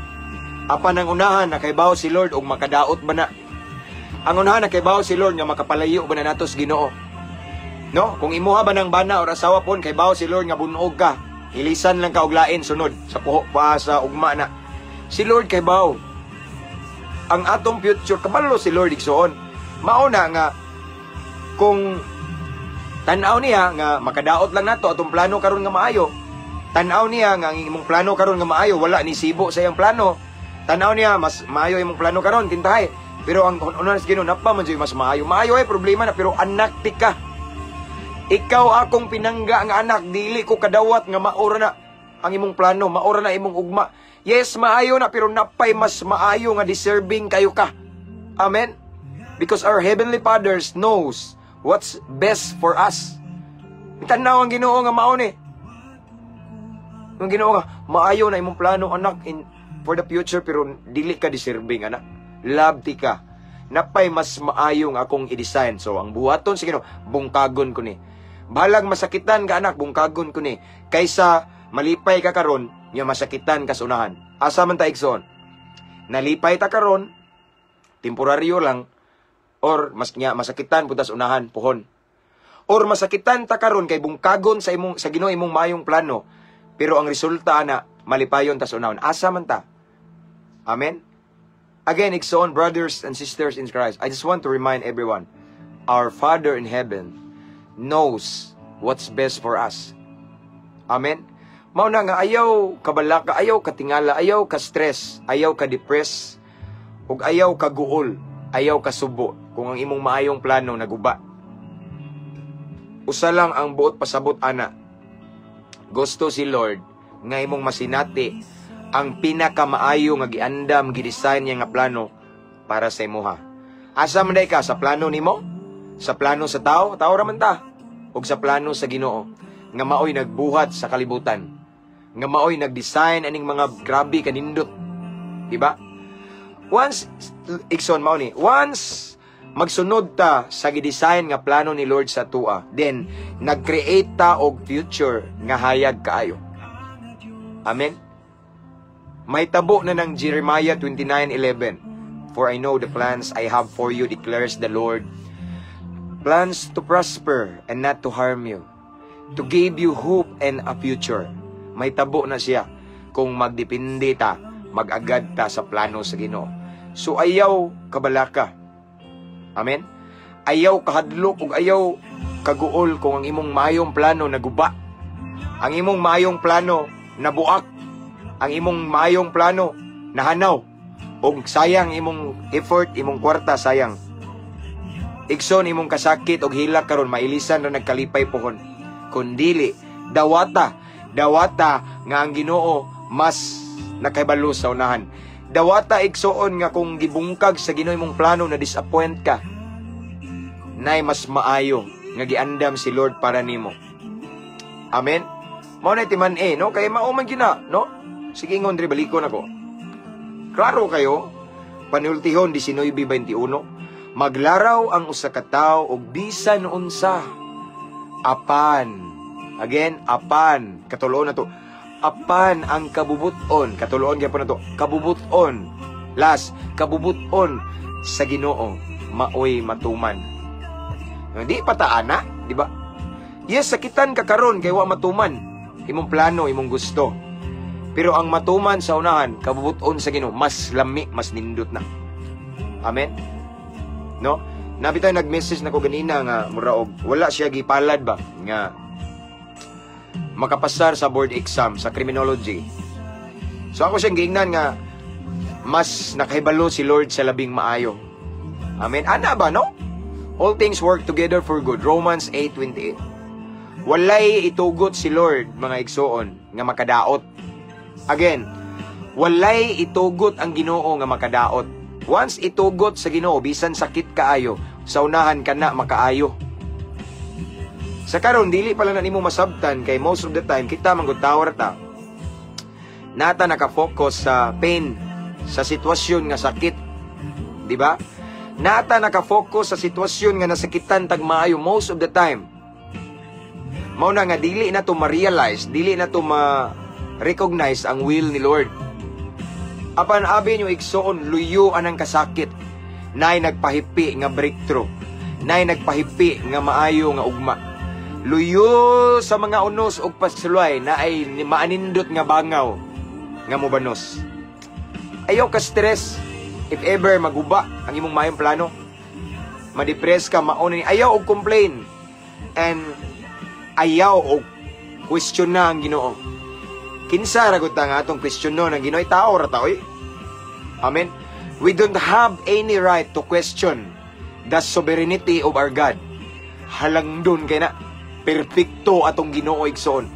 Apan ang unahan, nakaibaw si Lord og makadaot ba na. Ang unahan, nakaibaw si Lord nga makapalayo ba na nato sa Ginoo. No? Kung imuha ba ng bana or asawa pon, kay si Lord nga bunog ka. Ilisan lang ka og lain sunod sa puho pa sa ugma na. Si Lord kay baw. Ang atong future kabalo si Lord, igsoon. Mao na nga kung tan-aw niya nga makadaot lang nato atong plano karon nga maayo. Tan-aw niya nga ang imong plano karon nga maayo wala ni sibo sa iyang plano. Tan-aw niya mas maayo imong plano karon kintahay. Pero ang unahan sa Ginoo napa man mas maayo. Maayo ay problema na pero anak ti ka. Ikaw akong pinangga nga anak, dili ko kadawat nga maura na ang imong plano, maura na imong ugma. Yes, maayo na pero napay mas maayo nga deserving kayo ka. Amen. Because our heavenly Fathers knows what's best for us. Tanaw ang Ginoo nga mao ni. Ang Ginoo nga maayo na imong plano, anak, in for the future pero dili ka deserving, anak. Love ti ka. Napay mas maayong akong i-design. So ang buhaton sa Ginoo, bungkagon ko ni. Bahalag masakitan ka, anak, bungkagon ko ni. Kaysa malipay ka karon, nya masakitan ka sa unahan. Asa man ta, igsoon? Nalipay ta karon, temporaryo lang, or mas nya masakitan pud ta sa unahan, puhon. Or masakitan ta karon kay bungkagon sa Ginoo imong maayong plano, pero ang resulta ana malipayon ta sa unahon. Asa man ta? Amen. Again, igsoon, brothers and sisters in Christ, I just want to remind everyone, our Father in heaven knows what's best for us. Amen. Mao na nga ayaw kabalaka, ayaw katingala, ayaw ka stress, ayaw ka depress, ug ayaw ka guol, ayaw ka subo kung ang imong maayong plano naguba. Usa lang ang buot pasabot ana. Gusto si Lord nga imong masinati ang pinakamaayo nga giandam, gidesign niya nga plano para sa imuha. Asa man day ka, sa plano nimo? Sa plano sa tao? Tao ra man ta. Ug sa plano sa Ginoo nga maoy nagbuhat sa kalibutan. Nga maoy nagdesign aning mga grabe kanindot. Di ba? Once, igsoon, mao ni, once magsunod ta sa gidesign nga plano ni Lord sa atoa, then nag-create ta og future nga hayag kaayo. Amen. Mahitabo na ng Jeremiah 29:11. "For I know the plans I have for you, declares the Lord. Plans to prosper and not to harm you, to give you hope and a future." Mahitabo na siya kung magdepende ta, mag-agad ta sa plano sa Ginoo. So ayaw kabalaka. Amen? Ayaw kahadlok ug ayaw kaguol kung ang imong maayong plano naguba. Ang imong maayong plano nabuak. Ang imong maayong plano nahanaw. Og sayang imong effort, imong kwarta sayang. Igsoon, imong kasakit og hilak karon mailisan ra nagkalipay pohon. Kun dili, dawata, dawata nga ang Ginoo mas nakahibalo sa unahan. Dawata, igsoon, nga kung gibungkag sa Ginoo imong plano na disappoint ka, nay mas maayo nga giandam si Lord para nimo. Amen. Mao na timan eh, no? Kay mao man gina, no? Sige, ingon diri, balikon ako. Klaro kayo, panultihon 19:21, maglaraw ang usa ka tawo og bisan unsa apan, again, apan, katuloon na to, apan ang kabubuton, katuloon gyapon na to, kabubuton, last, kabubuton sa Ginoo maoy matuman. Di pa ta ana, di ba? Yes, sakitan ka karon kay wa matuman imong plano, imong gusto. Pero ang matuman sa unahan, kabubuton sa Ginoo, mas lami, mas nindot na. Amen. No? Nabi tayo nag-message na ko ganina nga mura og wala siya gipalad ba nga makapasar sa board exam sa criminology. So ako siyang giingnan nga mas nakahibalo si Lord sa labing maayo. Amen. Ana ba, no? All things work together for good. Romans 8:28. Walay itugot si Lord, mga igsoon, nga makadaot. Again, walay itugot ang Ginoo nga makadaot. Once itugot sa Ginoo, bisan sakit kaayo, sa unahan ka na makaayo. Sa karon dili pala na nimo masabtan kay most of the time kita manggod tawar ta. Nata naka-focus sa pain, sa sitwasyon nga sakit. Di ba? Nata naka-focus sa sitwasyon nga nasakitan tag maayo most of the time. Mao na nga dili na to ma-realize, dili na to ma-recognize ang will ni Lord. Apan abi nyo, igsoon, luyo anang kasakit. Nay nagpahipi nga breakthrough. Nay nagpahipi nga maayo nga ugma. Luyo sa mga unos ug pasuluay na ay maanindot nga bangaw nga mobanos. Ayaw ka stress if ever maguba ang imong maayong plano. Ma-depress ka, mauna ni ayaw og complain. And ayaw og question na ang Ginoo. Kinsa ra gud ta nga atong question no ng Ginoo, tao ra ta oy. Amen. We don't have any right to question the sovereignty of our God. Halangdon kay na perpekto atong Ginoo, igsoon.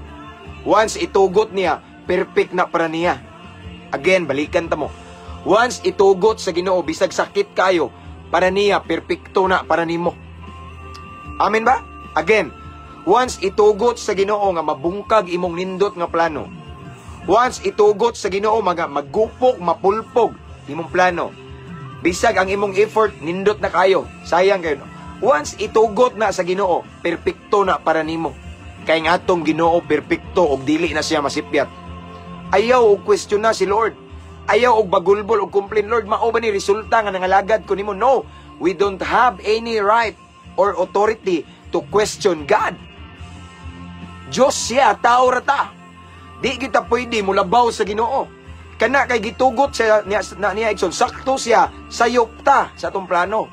Once itugot niya, perfect na para niya. Again, balikan ta mo. Once itugot sa Ginoo, bisag sakit kayo, para niya perpekto na para nimo. Amen ba? Again, once itugot sa Ginoo nga mabungkag imong nindot nga plano. Once itugot sa Ginoo maggupok, mapulpog imong plano. Bisag ang imong effort nindot na kayo, sayang kayo. Once itugot na sa Ginoo, perpekto na para nimo. Kay nga atong Ginoo perpekto og dili na siya masipyat. Ayaw og question na si Lord. Ayaw og bagulbol og complain, "Lord, mao ba ni resulta nga nangalagad ko nimo?" No, we don't have any right or authority to question God. Diyos siya, tao ra ta. Di kita pwede mulabaw sa Ginoo. Kana kay gitugot siya niya, na niya igsoon, sakto siya, sayop ta sa atong plano.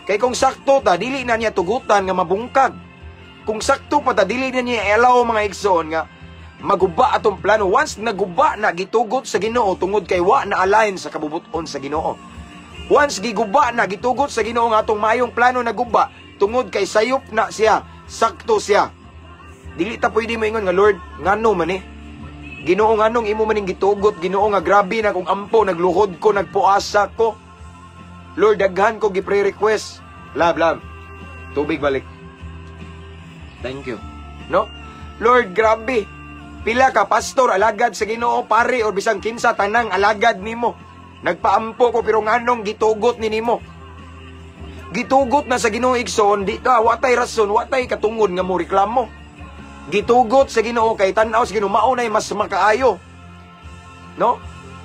Kay kung sakto ta, dili na niya tugutan nga mabungkag. Kung sakto pa ta, dili na niya allow, mga igsoon, nga maguba atong plano. Once naguba na, gitugot sa Ginoo tungod kay wa na align sa kabubuton sa Ginoo. Once giguba na, gitugot sa Ginoo nga atong maayong plano naguba tungod kay sayop na siya, sakto siya. Dili ta pwede moingon nga, "Lord, ngano man eh? Ginoo, nganong imo maning gitugot, Ginoo, nga grabe na kung ampo, nagluhod ko, nagpuasa ko. Lord, daghan ko gi-pre-request." Love, love. Tubig balik. Thank you. No? "Lord, grabe. Pila ka pastor, alagad sa Ginoo, pare or bisang kinsa, tanang alagad nimo. Nagpaampo ko, pero nganong gitugot ni nimo?" Gitugot na sa Ginoo, igsoon, di ka watay rason, watay katungod nga mo reklamo. Gitugot sa Ginoo kay tan-aw sa Ginoo mao nay mas makaayo. No?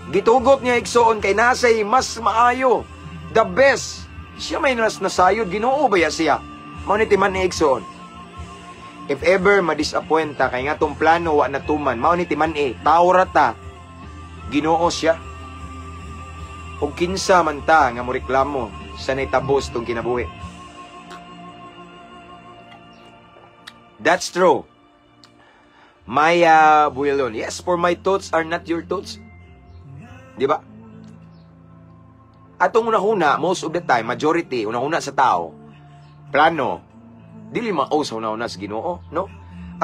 Gitugot niya, igsoon, kay nasay mas maayo. The best. Siya may nas nasayod, Ginoo ba ya siya? Mao ni timan ni, igsoon. If ever ma-disappoint ta kay nga tong plano wa natuman, mao ni timan eh, tao ra ta. Ginoo siya. Og kinsa man ta nga moreklamo sa naitabos tong kinabuhi? That's true. Maya Buelon. Yes, for my thoughts are not your thoughts. Di ba? Atong unahuna, most of the time, majority, unahuna sa tao, plano, dili mao sa unahuna sa Ginoo, no?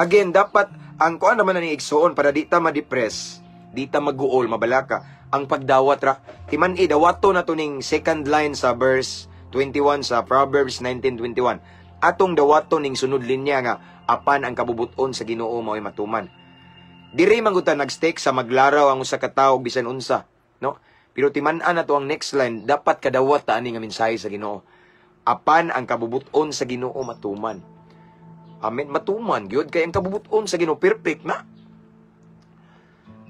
Again, dapat, ang kuan naman na ni igsoon para di ta ma-depress, di ta maguol, mabalaka, ang pagdawat ra. Timan i, dawato na to ning second line sa verse 21 sa Proverbs 19:21. Atong dawato ning sunod linya nga, apan ang kabubuton sa Ginoo mao'y matuman. Diri man gud ta nag-stick sa maglaraw ang usa ka tawo bisan unsa, no? Pero timan-an na to ang next line, dapat kadawat ta ani nga mensahe sa Ginoo. Apan ang kabubuton sa Ginoo matuman. Amen, matuman gyud kay ang kabubuton sa Ginoo perfect na.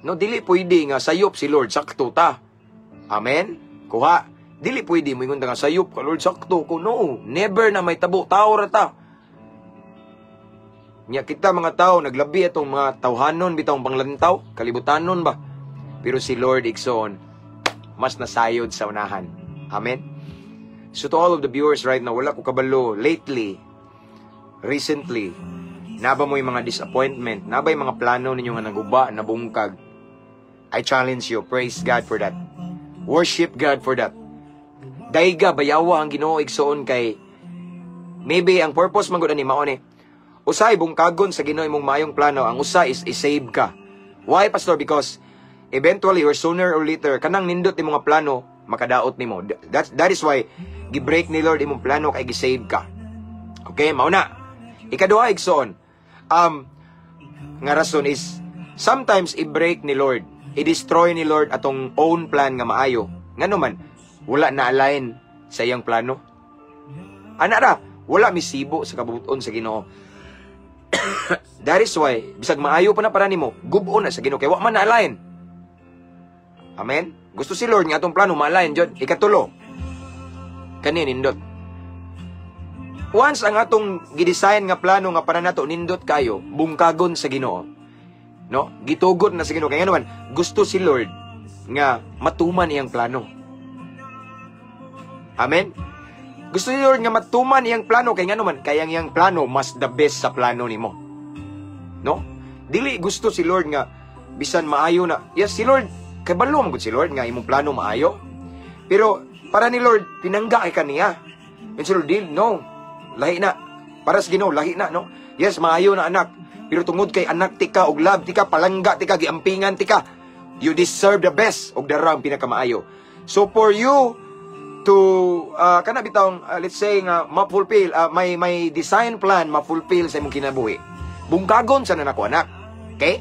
No, dili pwede nga sayop si Lord, sakto ta. Amen? Kuha. Dili pwede moingon ta nga sayop ka, Lord, sakto ko. No, never na may tabo, tao ra ta. Nya kita mga tao naglabi atong mga tawhanon bitawng panglantaw, kalibutanon ba. Pero si Lord, igsoon, mas nasayod sa unahan. Amen. So to all of the viewers right now, wala ko kabalo lately, recently, naba mo yung mga disappointment, naba yung mga plano ninyo nga naguba, nabungkag. I challenge you, praise God for that. Worship God for that. Dayga, bayawa ang Ginoo, igsoon, kay maybe ang purpose man gud ani mao ni. Usay bungkagon sa Ginoo imong maayong plano, ang usa is i-save ka. Why, pastor? Because eventually or sooner or later, kanang nindot imong mga plano makadaot nimo. That is why gi-break ni Lord imong plano kay gi-save ka. Okay, mao na. Ikaduha, igsoon. Nga rason is sometimes i-break ni Lord, i-destroy ni Lord atong own plan nga maayo. Ngano man wala na align sa iyang plano. Ana ra, wala misibo sa kabubuton sa Ginoo. That is why bisag maayo pa na para nimo, gubo na sa Ginoo kay wa man na align. Amen. Gusto si Lord nga atong plano ma-align jud. Ikatulo. Kani nindot. Once ang atong gidesign nga plano nga para nato nindot kayo, bungkagon sa Ginoo. No? Gitugot na sa Ginoo kay ngano man gusto si Lord nga matuman iyang plano. Amen. Gusto ni Lord nga matuman iyang plano kay ngano man kay ang iyang plano mas the best sa plano nimo. No? Dili gusto si Lord nga bisan maayo na. Yes, si Lord kay balo man gud si Lord nga imong plano maayo. Pero para ni Lord pinangga kay kaniya. And si Lord, dil, no. Lahi na. Para sa Ginoo lahi na, no? Yes, maayo na, anak. Pero tungod kay anak tika og love tika, palangga tika, giampingan tika, you deserve the best og dara ang pinakamaayo. So for you to kana bitawng let's say nga ma-fulfill may design plan ma-fulfill sa imong kinabuhi. Bungkagon sa nako, anak. Okay?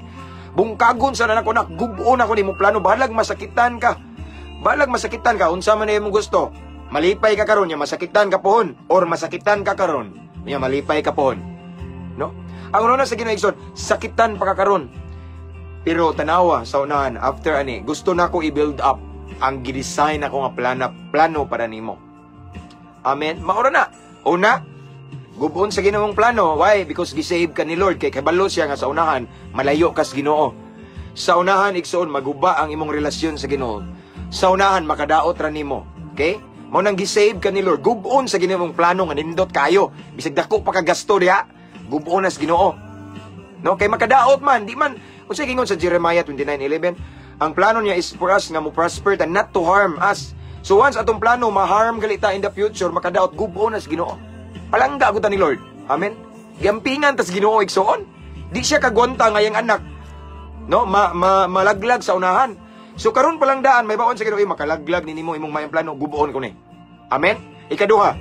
Bungkagon sa nako, anak, gubuon ako nimo plano, bahalag masakitan ka. Balag masakitan ka, unsa man na imong gusto. Malipay ka karon, nya masakitan ka pohon, or masakitan ka karon, nya malipay ka pohon. No? Ang una sa Ginoo, igsoon, sakitan pa ka karon. Pero tanawa sa unahan, after ani, gusto na ko i-build up ang gidesign ako nga plano para nimo. Amen. Maura na. Una, gubon sa Ginoong plano. Why? Because gisave ka ni Lord kay kabalo siya nga sa unahan malayo kas Ginoo. Sa unahan, igsoon, maguba ang imong relasyon sa Ginoo. Sa unahan makadaot ra nimo. Okay? Mao nang gisave ka ni Lord. Gubon sa Ginoong plano nga nindot kayo. Bisag dako pa ka gasto diha, gubon na sa Ginoo. No, kay makadaot man, di man unsay gingon sa Jeremiah 29:11, ang plano niya is for us nga mo prosper and not to harm us. So once atong plano ma-harm galita in the future, makadaot, gubon na sa Ginoo. Palangga gud ta ni Lord. Amen. Giampingan tas Ginoo, igsoon. Di siya kagwanta nga iyang anak, no, ma, ma malaglag sa unahan. So karon pa lang daan may baon sa Ginoo, eh, makalaglag ni nimo imong maayong plano, gubon ko ni. Amen. Ikaduha,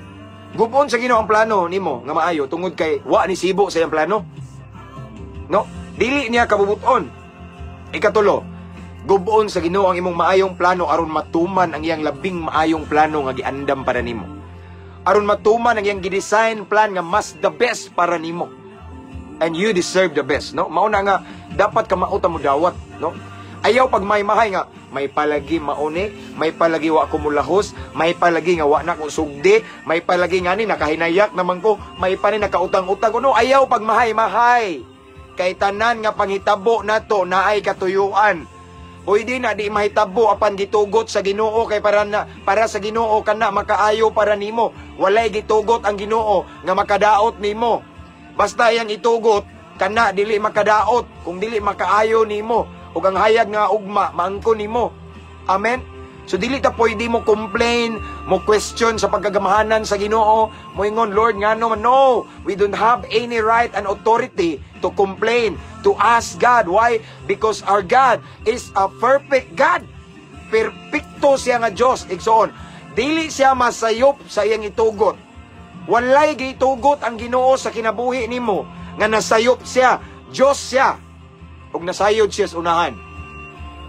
gubon sa Ginoo ang plano nimo nga maayo tungod kay wa ni sibo sa iyang plano. No? Dili niya kabubuton. Ikatulo, gubon sa Ginoo ang imong maayong plano aron matuman ang iyang labing maayong plano nga giandam para nimo. Aron matuman ang iyang gidesign plan nga mas the best para nimo. And you deserve the best, no? Mao na nga dapat kamao ta mo dawat, no? Ayaw pag may mahay nga may palagi mauni, may palagi wa ko mulahos, may palagi nga wa na ko sugdi, may palagi nga ni nakahinayak naman ko, may pa ni nakautang-utang ko. No, ayaw pag mahay-mahay. Kay tanan nga panghitabo nato naay katuyuan. Pwede na di mahitabo apan gitugot sa Ginoo kay para sa Ginoo kana makaayo para nimo. Walay gitugot ang Ginoo nga makadaot nimo. Basta iyang itugot kana dili makadaot kung dili makaayo nimo ug ang hayag nga ugma maangko nimo. Amen. So dili ta pwede mo complain, mo question sa pagkagamahanan sa Ginoo, moingon, "Lord, ngano man?" No, we don't have any right and authority to complain, to ask God. Why? Because our God is a perfect God. Perpekto siya nga Dios, igsoon. Dili siya masayop sa iyang itugot. Walay gitugot ang Ginoo sa kinabuhi nimo nga nasayop siya. Dios siya. Ug nasayod siya sa unahan.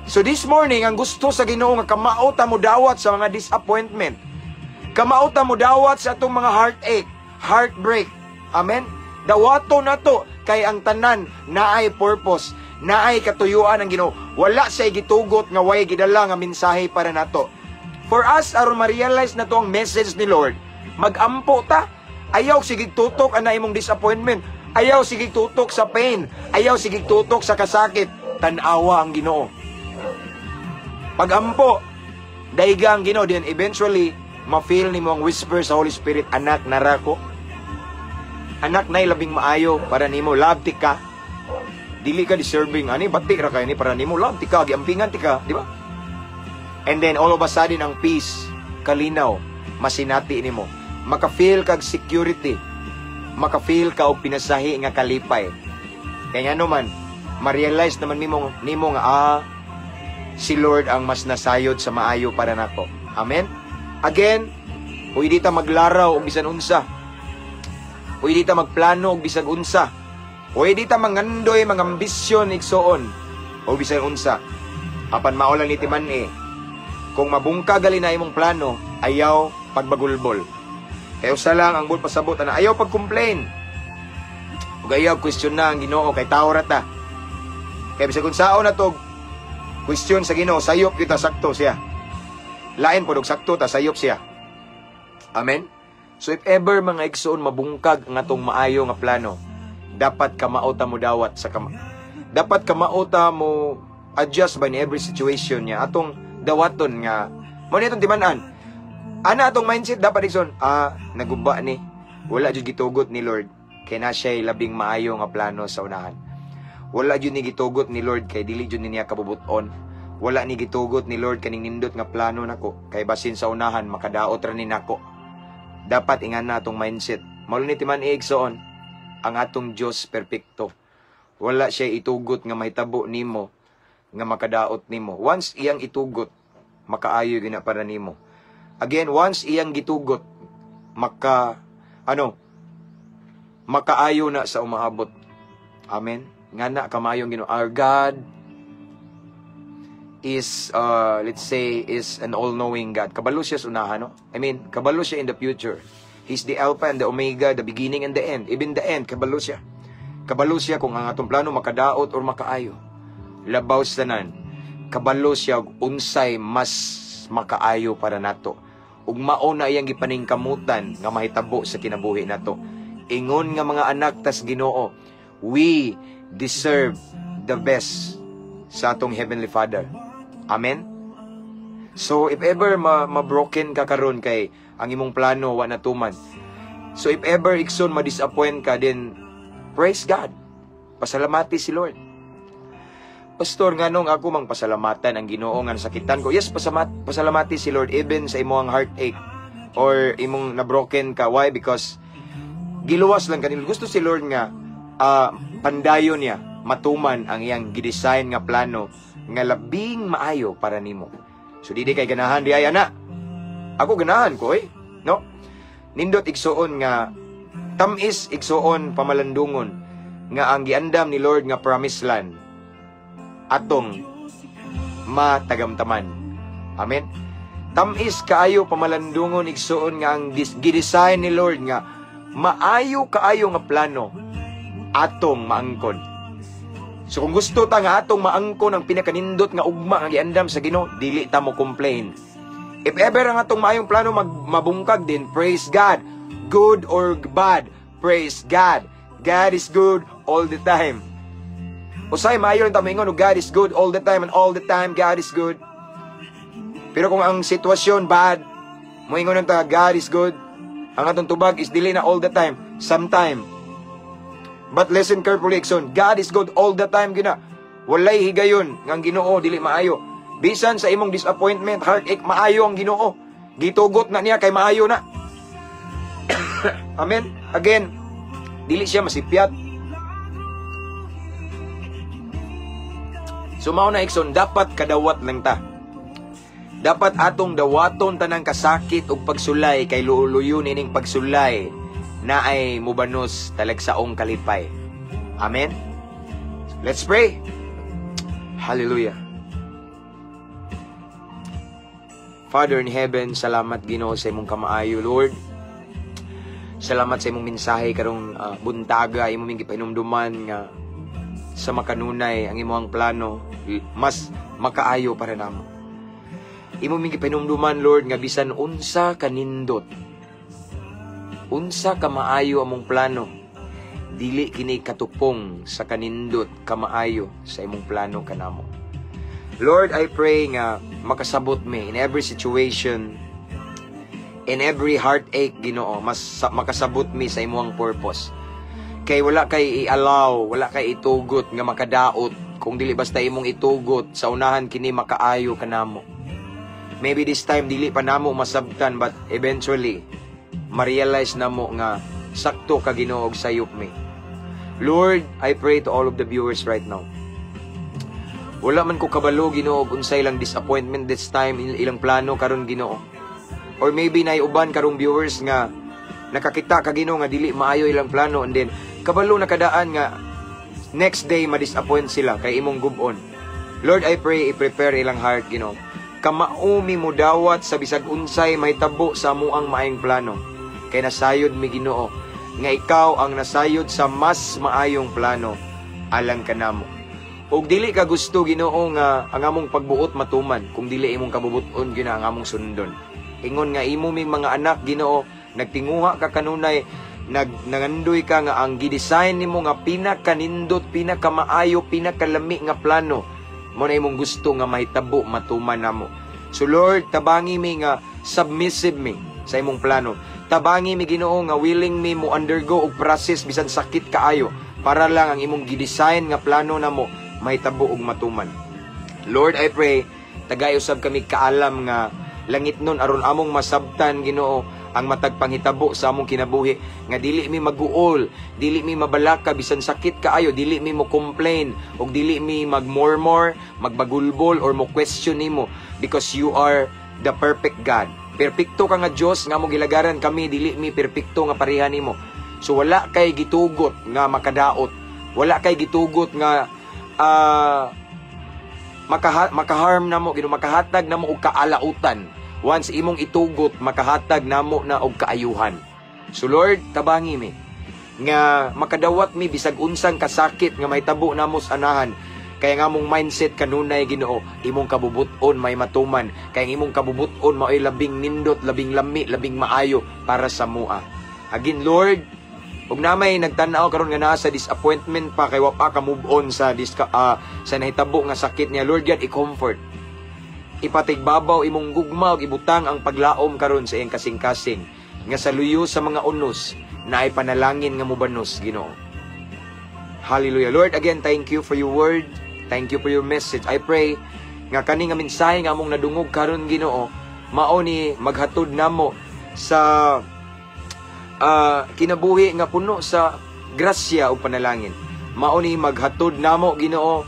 So this morning, ang gusto sa Ginoo nga kamao ta mo dawat sa mga disappointment. Kamao ta mo dawat sa atong mga heartache, heartbreak. Amen? Dawato na to kay ang tanan naay purpose, naay katuyuan ang Ginoo. Wala siya gitugot nga way gidala nga mensahe para nato. For us aron ma-realize na to ang message ni Lord, magampo ta. Ayaw sige tutok ana imong disappointment. Ayaw sige tutok sa pain. Ayaw sige tutok sa kasakit. Tan-awa ang Ginoo. Pagampo, daiga ang Ginoo, then eventually ma-feel nimo ang whisper sa Holy Spirit, "Anak, nara ko. Anak, nay labing maayo para nimo, love ti ka. Dili ka deserving ani, bati ra kay ni para nimo, love ti ka, giampingan ti ka," di ba? And then all of a sudden ang peace, kalinaw, masinati nimo. Maka-feel kag security. Maka-feel ka og pinasahi nga kalipay. Kaya nga naman, ma-realize naman nimo nga si Lord ang mas nasayod sa maayo para nako. Amen? Again, pwede ta maglaraw og bisan unsa. Pwede ta magplano og bisag unsa. Pwede ta mangandoy, mga ambisyon, igsoon, o bisan unsa. Apan mao lang ni timan eh. Kung mabungka gali na imong plano, ayaw pagbagulbol. Kay usa lang ang buot pasabot ana, ayaw pag-complain. Ug ayaw question na ang Ginoo kay tao ra ta. Kay bisag unsaon na to question sa Ginoo, sayop kita, sakto siya. Lain pod og sakto ta, sayop siya. Amen. So if ever, mga igsoon, mabungkag ang atong maayo nga plano, dapat kamao ta mo dawat sa kama. Dapat kamao ta mo adjust ba in every situation niya atong dawaton nga mo ni atong timan-an. Ana atong mindset dapat, igsoon, naguba ni. Wala jud gitugot ni Lord kay na siya'y labing maayo nga plano sa unahan. Wala jud ni gitugot ni Lord kay dili jud ni niya kabubuton. Wala ni gitugot ni Lord kaning nindot nga plano nako kay basin sa unahan makadaot ra ni nako. Dapat ingan na atong mindset. Mao ni timan igsoon, ang atong Dios perpekto. Wala siya itugot nga mahitabo nimo nga makadaot nimo. Once iyang itugot, makaayo gina para nimo. Again, once iyang gitugot, maka ano, makaayo na sa umaabot. Amen. Nga na kamayong Ginoo. Our God is, let's say, is an all-knowing God. Kabalo siya sa unahan, no? I mean, kabalo siya in the future. He's the Alpha and the Omega, the beginning and the end. Even the end, kabalo siya. Kabalo siya kung ang atong plano makadaot or makaayo. Labaw sa tanan, kabalo siya og unsay mas makaayo para nato. Ug mao na iyang gipaningkamutan nga mahitabo sa kinabuhi nato. Ingon nga mga anak tas Ginoo, we deserve the best sa atong Heavenly Father. Amen? So if ever ma-broken ka karon kay ang imong plano wa natuman. So if ever, igsoon, ma-disappoint ka, then praise God. Pasalamati si Lord. "Pastor, nganong ako mang pasalamatan ang Ginoo nga nasakitan ko?" Yes, pasalamati si Lord even sa imong heartache or imong na-broken ka. Why? Because giluwas lang kanil. Gusto si Lord nga pandayon niya matuman ang iyang gidesign nga plano nga labing maayo para nimo. So dili kay ganahan di ay ana. Ako ganahan ko eh. No? Nindot, igsuon, nga tamis, igsuon, pamalandungon nga ang giandam ni Lord nga promised land atong matagamtaman. Amen. Tamis kaayo pamalandungon, igsuon, nga ang gidesign ni Lord nga maayo kaayo nga plano atong maangkon. So kung gusto ta nga atong maangkon ang pinakanindot nga ugma nga giandam sa Ginoo, dili ta mo complain. If ever ang atong maayong plano mabungkag din, praise God. Good or bad, praise God. God is good all the time. Usay maayo lang ta moingon, "God is good all the time and all the time God is good." Pero kung ang sitwasyon bad, moingon lang ta, "God is good." Ang atong tubag is dili na all the time, sometime. But listen carefully, igsoon. God is good all the time gina. Walay higayon nga ang Ginoo dili maayo. Bisan sa imong disappointment, heartache, maayo ang Ginoo. Gitugot na niya kay maayo na. Amen. Again, dili siya masipyat. So mao na, igsoon, dapat kadawat lang ta. Dapat atong dawaton tanang kasakit ug pagsulay kay luuluyon ining pagsulay na ay mubanos talagsaong kalipay. Amen. Let's pray. Hallelujah. Father in heaven, salamat, Ginoo, sa imong kamaayo, Lord. Salamat sa imong mensahe karong buntaga, imong gipahinumduman nga sa makanunay ang imong plano mas makaayo para namo. Imo ming gipahinumduman, Lord, nga bisan unsa kanindot, unsa ka maayo among plano, dili kini katupong sa kanindot kamaayo sa imong plano kanamo. Lord, I pray nga makasabot mi in every situation, in every heartache, Ginoo, mas makasabot mi sa imong purpose. Kay wala kay i-allow, wala kay itugot nga makadaot kung dili basta imong itugot sa unahan kini makaayo kanamo. Maybe this time dili pa namo masabtan, but eventually ma-realize namo nga sakto ka, Ginoo, og sayop mi. Lord, I pray to all of the viewers right now. Wala man ko kabalo, Ginoo, og unsay lang disappointment this time, ilang plano karon, Ginoo. Or maybe naay uban karong viewers nga nakakita ka, Ginoo, nga dili maayo ilang plano and then kabalo nakadaan nga next day ma-disappoint sila kay imong gub-on. Lord, I pray i-prepare ilang heart, Ginoo. Kamao mi mudawat sa bisag unsay mahitabo sa amuang maayong plano. Kay nasayod mi, Ginoo, nga ikaw ang nasayod sa mas maayong plano alang kanamo. Ug dili ka gusto, Ginoo, nga ang among pagbuot matuman kung dili imong kabubuton gyud ang among sundon. Ingon nga imo ming mga anak, Ginoo, nagtinguha ka kanunay, nangandoy ka nga ang gidesign nimo nga pinakanindot, pinakamaayo, pinakalami nga plano mo na imong gusto nga mahitabo matuman namo. So Lord, tabangi mi nga submissive mi sa imong plano. Tabangi mi, Ginoo, nga willing mi mo undergo og process bisan sakit kaayo para lang ang imong gidesign nga plano namo mahitabo og matuman. Lord, I pray tagay usab kami kaalam nga langit nun aron among masabtan, Ginoo, ang matag panghitabo sa among kinabuhi nga dili mi maguol, dili mi mabalaka bisan sakit kaayo, dili mi mo complain ug dili mi magmurmur, magbagulbol or mo question nimo because you are the perfect God. Perpekto ka nga Dios nga among gilagaran. Kami dili mi perpekto nga pareha nimo. So wala kay gitugot nga makadaot. Wala kay gitugot nga Makaharm namo, Ginoo, makahatag namo og kaalautan. Once imong itugot, makahatag namo na og kaayuhan. So Lord, tabangi mi nga makadawat mi bisag unsang kasakit nga mahitabo namo sa anahan. Kaya nga among mindset kanunay, Ginoo, imong kabubut-on may matuman. Kaya ang imong kabubut-on mao'y labing nindot, labing lami, labing maayo para sa mua. Again, Lord, ug na may nagtan-aw karon nga naa sa disappointment pa kay wa pa ka move on sa nahitabo nga sakit niya, Lord God, i-comfort. Ipatigbabaw imong gugma ug ibutang ang paglaom karon sa iyang kasing-kasing nga sa luyo sa mga unos naay panalangin nga mubanos, Ginoo. Hallelujah. Lord, again, thank you for your word. Thank you for your message. I pray nga kani nga mensahe nga among nadungog karon, Ginoo, mao ni maghatod namo sa kinabuhi nga puno sa grasya ug panalangin. Mao ni maghatod namo, Ginoo,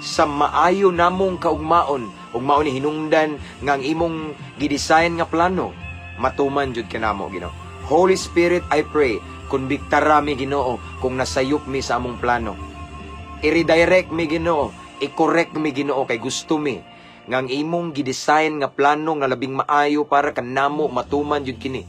sa maayo namong kaugmaon ug mao ni hinungdan nga ang imong gidesign nga plano matuman jud kanamo, Ginoo. Holy Spirit, I pray, konbiktara mi, Ginoo, kung nasayop mi sa among plano. I-redirect mi, Ginoo, i-correct mi, Ginoo, kay gusto mi nga ang imong gidesign nga plano nga labing maayo para kanamo matuman jud kini.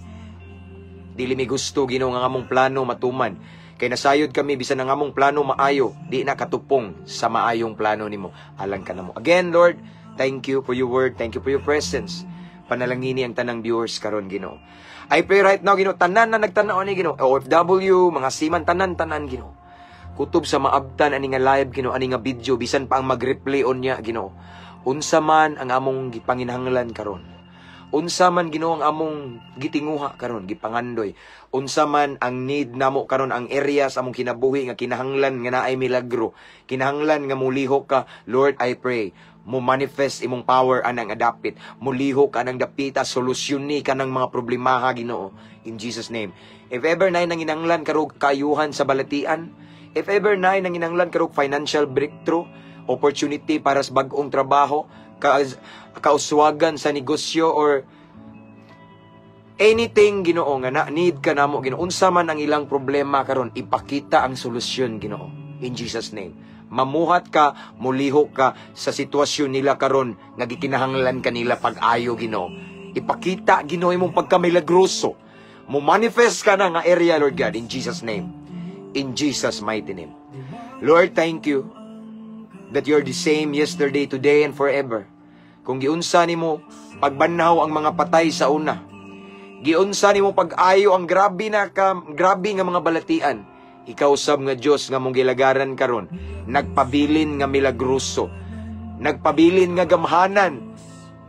Dili mi gusto, Ginoo, nga among plano matuman. Kay nasayod kami, bisan ang among plano maayo, di na katupong sa maayong plano nimo alang kanamo. Again, Lord, thank you for your word, thank you for your presence. Panalangini ang tanang viewers karon, Ginoo. I pray right now, Ginoo, tanan na nagtanaw ni, Ginoo, OFW, mga seaman, tanan tanan, Ginoo. Kutob sa maabtan ani nga live, Ginoo, ani nga video, bisan pa ang mag-replay on niya, Ginoo. Unsa man ang among gipanginahanglan karon. Unsa man, Ginoo, ang among gitinguha karon, gipangandoy. Unsa man ang need namo karon, ang area sa among kinabuhi nga kinahanglan nga naay milagro, kinahanglan nga mulihok ka, Lord, I pray mo manifest imong power anang adapit. Mulihok ka nang dapita, solusyon ni kanang mga problemaha, Ginoo. In Jesus' name. If ever naay nanginanglan karog kayuhan sa balatian, if ever naay nanginanglan karog financial breakthrough, opportunity para sa bag-ong trabaho, kauswagan sa negosyo or anything, Ginoo, nga na need ka namo, Ginoo, unsa man ang ilang problema karon, ipakita ang solusyon, Ginoo. In Jesus' name. Mamuhat ka, mulihok ka sa sitwasyon nila karon nga gikinahanglan kanila pag-ayo, Ginoo. Ipakita, Ginoo, imong pagkamilagroso. Mo manifest ka na nga area, Lord God, in Jesus' name. In Jesus' mighty name. Lord, thank you that you're the same yesterday, today, and forever. Kung giunsa nimo pagbanhaw ang mga patay sa una, giunsa nimo pag-ayo ang grabe na ka, grabe nga mga balatian, ikaw sab nga Dios nga mong gilagaran karon, nagpabilin nga milagroso, nagpabilin nga gamhanan,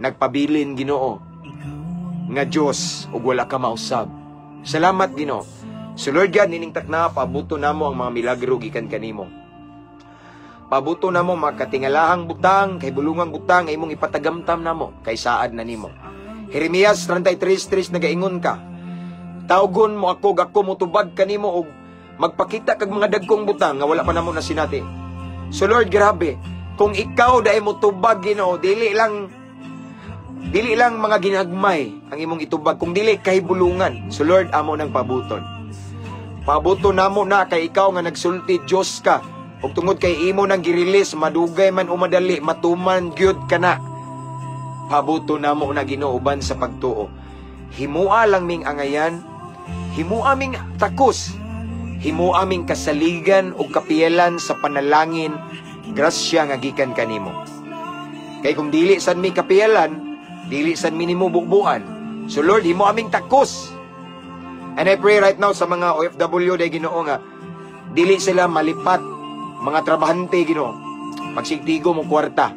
nagpabilin, Ginoo, nga Dios ug wala ka mausab. Salamat, Ginoo. So Lord God, nining takna, paabuto namo ang mga milagro gikan kanimo. Paabuto namo mga katingalahang butang, kay bulungang butang nga imong ipatagamtam namo kay saad na nimo. Jeremias 33:3, nagaingon ka, "Tawgon mo ako, ako motubag kanimo og magpakita kag mga dagkong butang nga wala pa namo nasinati." So Lord, grabe. Kung ikaw dai mo tubag, Ginoo, dili lang mga ginagmay ang imong itubag, kung dili kahibulungan. So Lord, amo nang pabuton. Pabuton namo na kay ikaw nga nagsulti, Dios ka. Ug tungod kay imo nang gi-release, madugay man o madali, matuman gyud kana. Pabuto namo na, Ginoo, uban sa pagtuo. Himua lang ming angayan, himua ming takos, himua ming kasaligan ug kapiyalan sa panalangin, grasya nga gikan kanimo. Kay kung dili sad mi kapiyalan, dili sad mi nimo bubuan. So Lord, himo aming takos. And I pray right now sa mga OFW day, Ginoo, nga dili sila malipat, mga trabahante, Ginoo. Magsigtigo mo kwarta,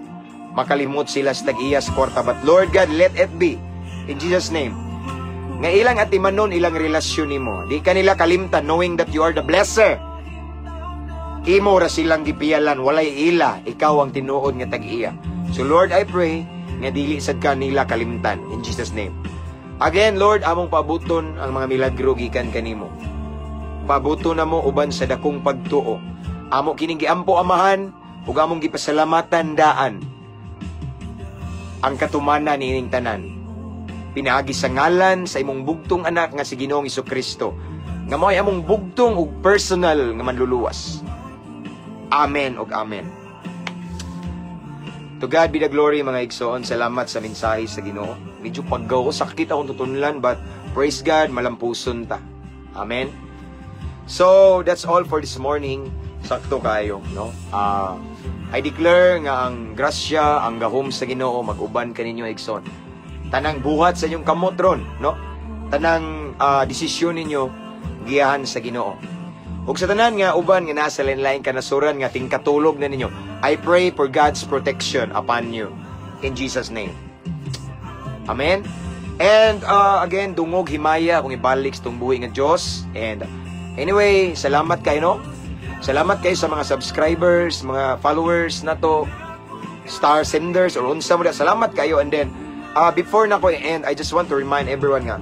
makalimot sila sa tag-iya sa kwarta. But Lord God, let it be in Jesus' name. Nga ilang atimanon ilang relasyon nimo. Di kanila kalimtan, knowing that you are the blesser. Imo ra silang gipiyalan, walay ila, ikaw ang tinuod nga tag-iya. So Lord, I pray nga dili sad ka nila kalimtan in Jesus' name. Again, Lord, among pabuton ang mga milagro gikan kanimo. Pabuton namo uban sa dakong pagtuo. Amo kining giampo, Amahan, ug among gipasalamatan daan ang katumanan niining tanan. Pinaagi sa ngalan sa imong bugtong anak nga si Ginoong Kristo, nga mao'y among bugtong ug personal nga manluluwas. Amen ug amen. To God be the glory, mga igsoon. Salamat sa mensahe sa Ginoo. Medyo paggaw ko, sakit akong tutunlan, but praise God, malampuson ta. Amen. So, that's all for this morning. Sakto kayo, no? I declare nga ang grasya, ang gahom sa Ginoo mag-uban kaninyo, igsoon. Tanang buhat sa inyong kamot ron, no? Tanang desisyon ninyo giyahan sa Ginoo. Ug sa tanan nga uban nga nasa lain-lain kanasuran nga tingkatulog na ninyo, I pray for God's protection upon you in Jesus' name. Amen. And again, dungog himaya kung ibalik sa buhi nga Dios. And anyway, salamat kayo, no? Salamat kayo sa mga subscribers, mga followers na to, star senders or unsa mo da. Salamat kayo. And then before na ko end, I just want to remind everyone nga,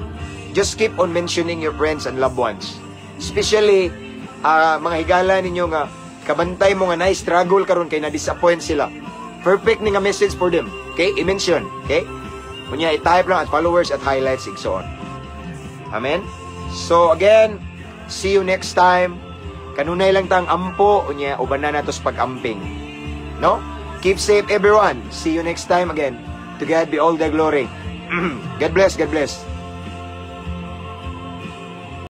just keep on mentioning your friends and loved ones. Especially mga higala ninyo nga kabantay mo nga na struggle karon kay na-disappoint sila. Perfect ni nga message for them. Okay? I-mention. Okay? Kunya i-type lang at followers at highlights, igsoon. Amen? So again, see you next time. Kanunay lang tang ampo, unya uban na nato sa pag-amping. No? Keep safe, everyone. See you next time again. To God be all the glory. God bless, God bless.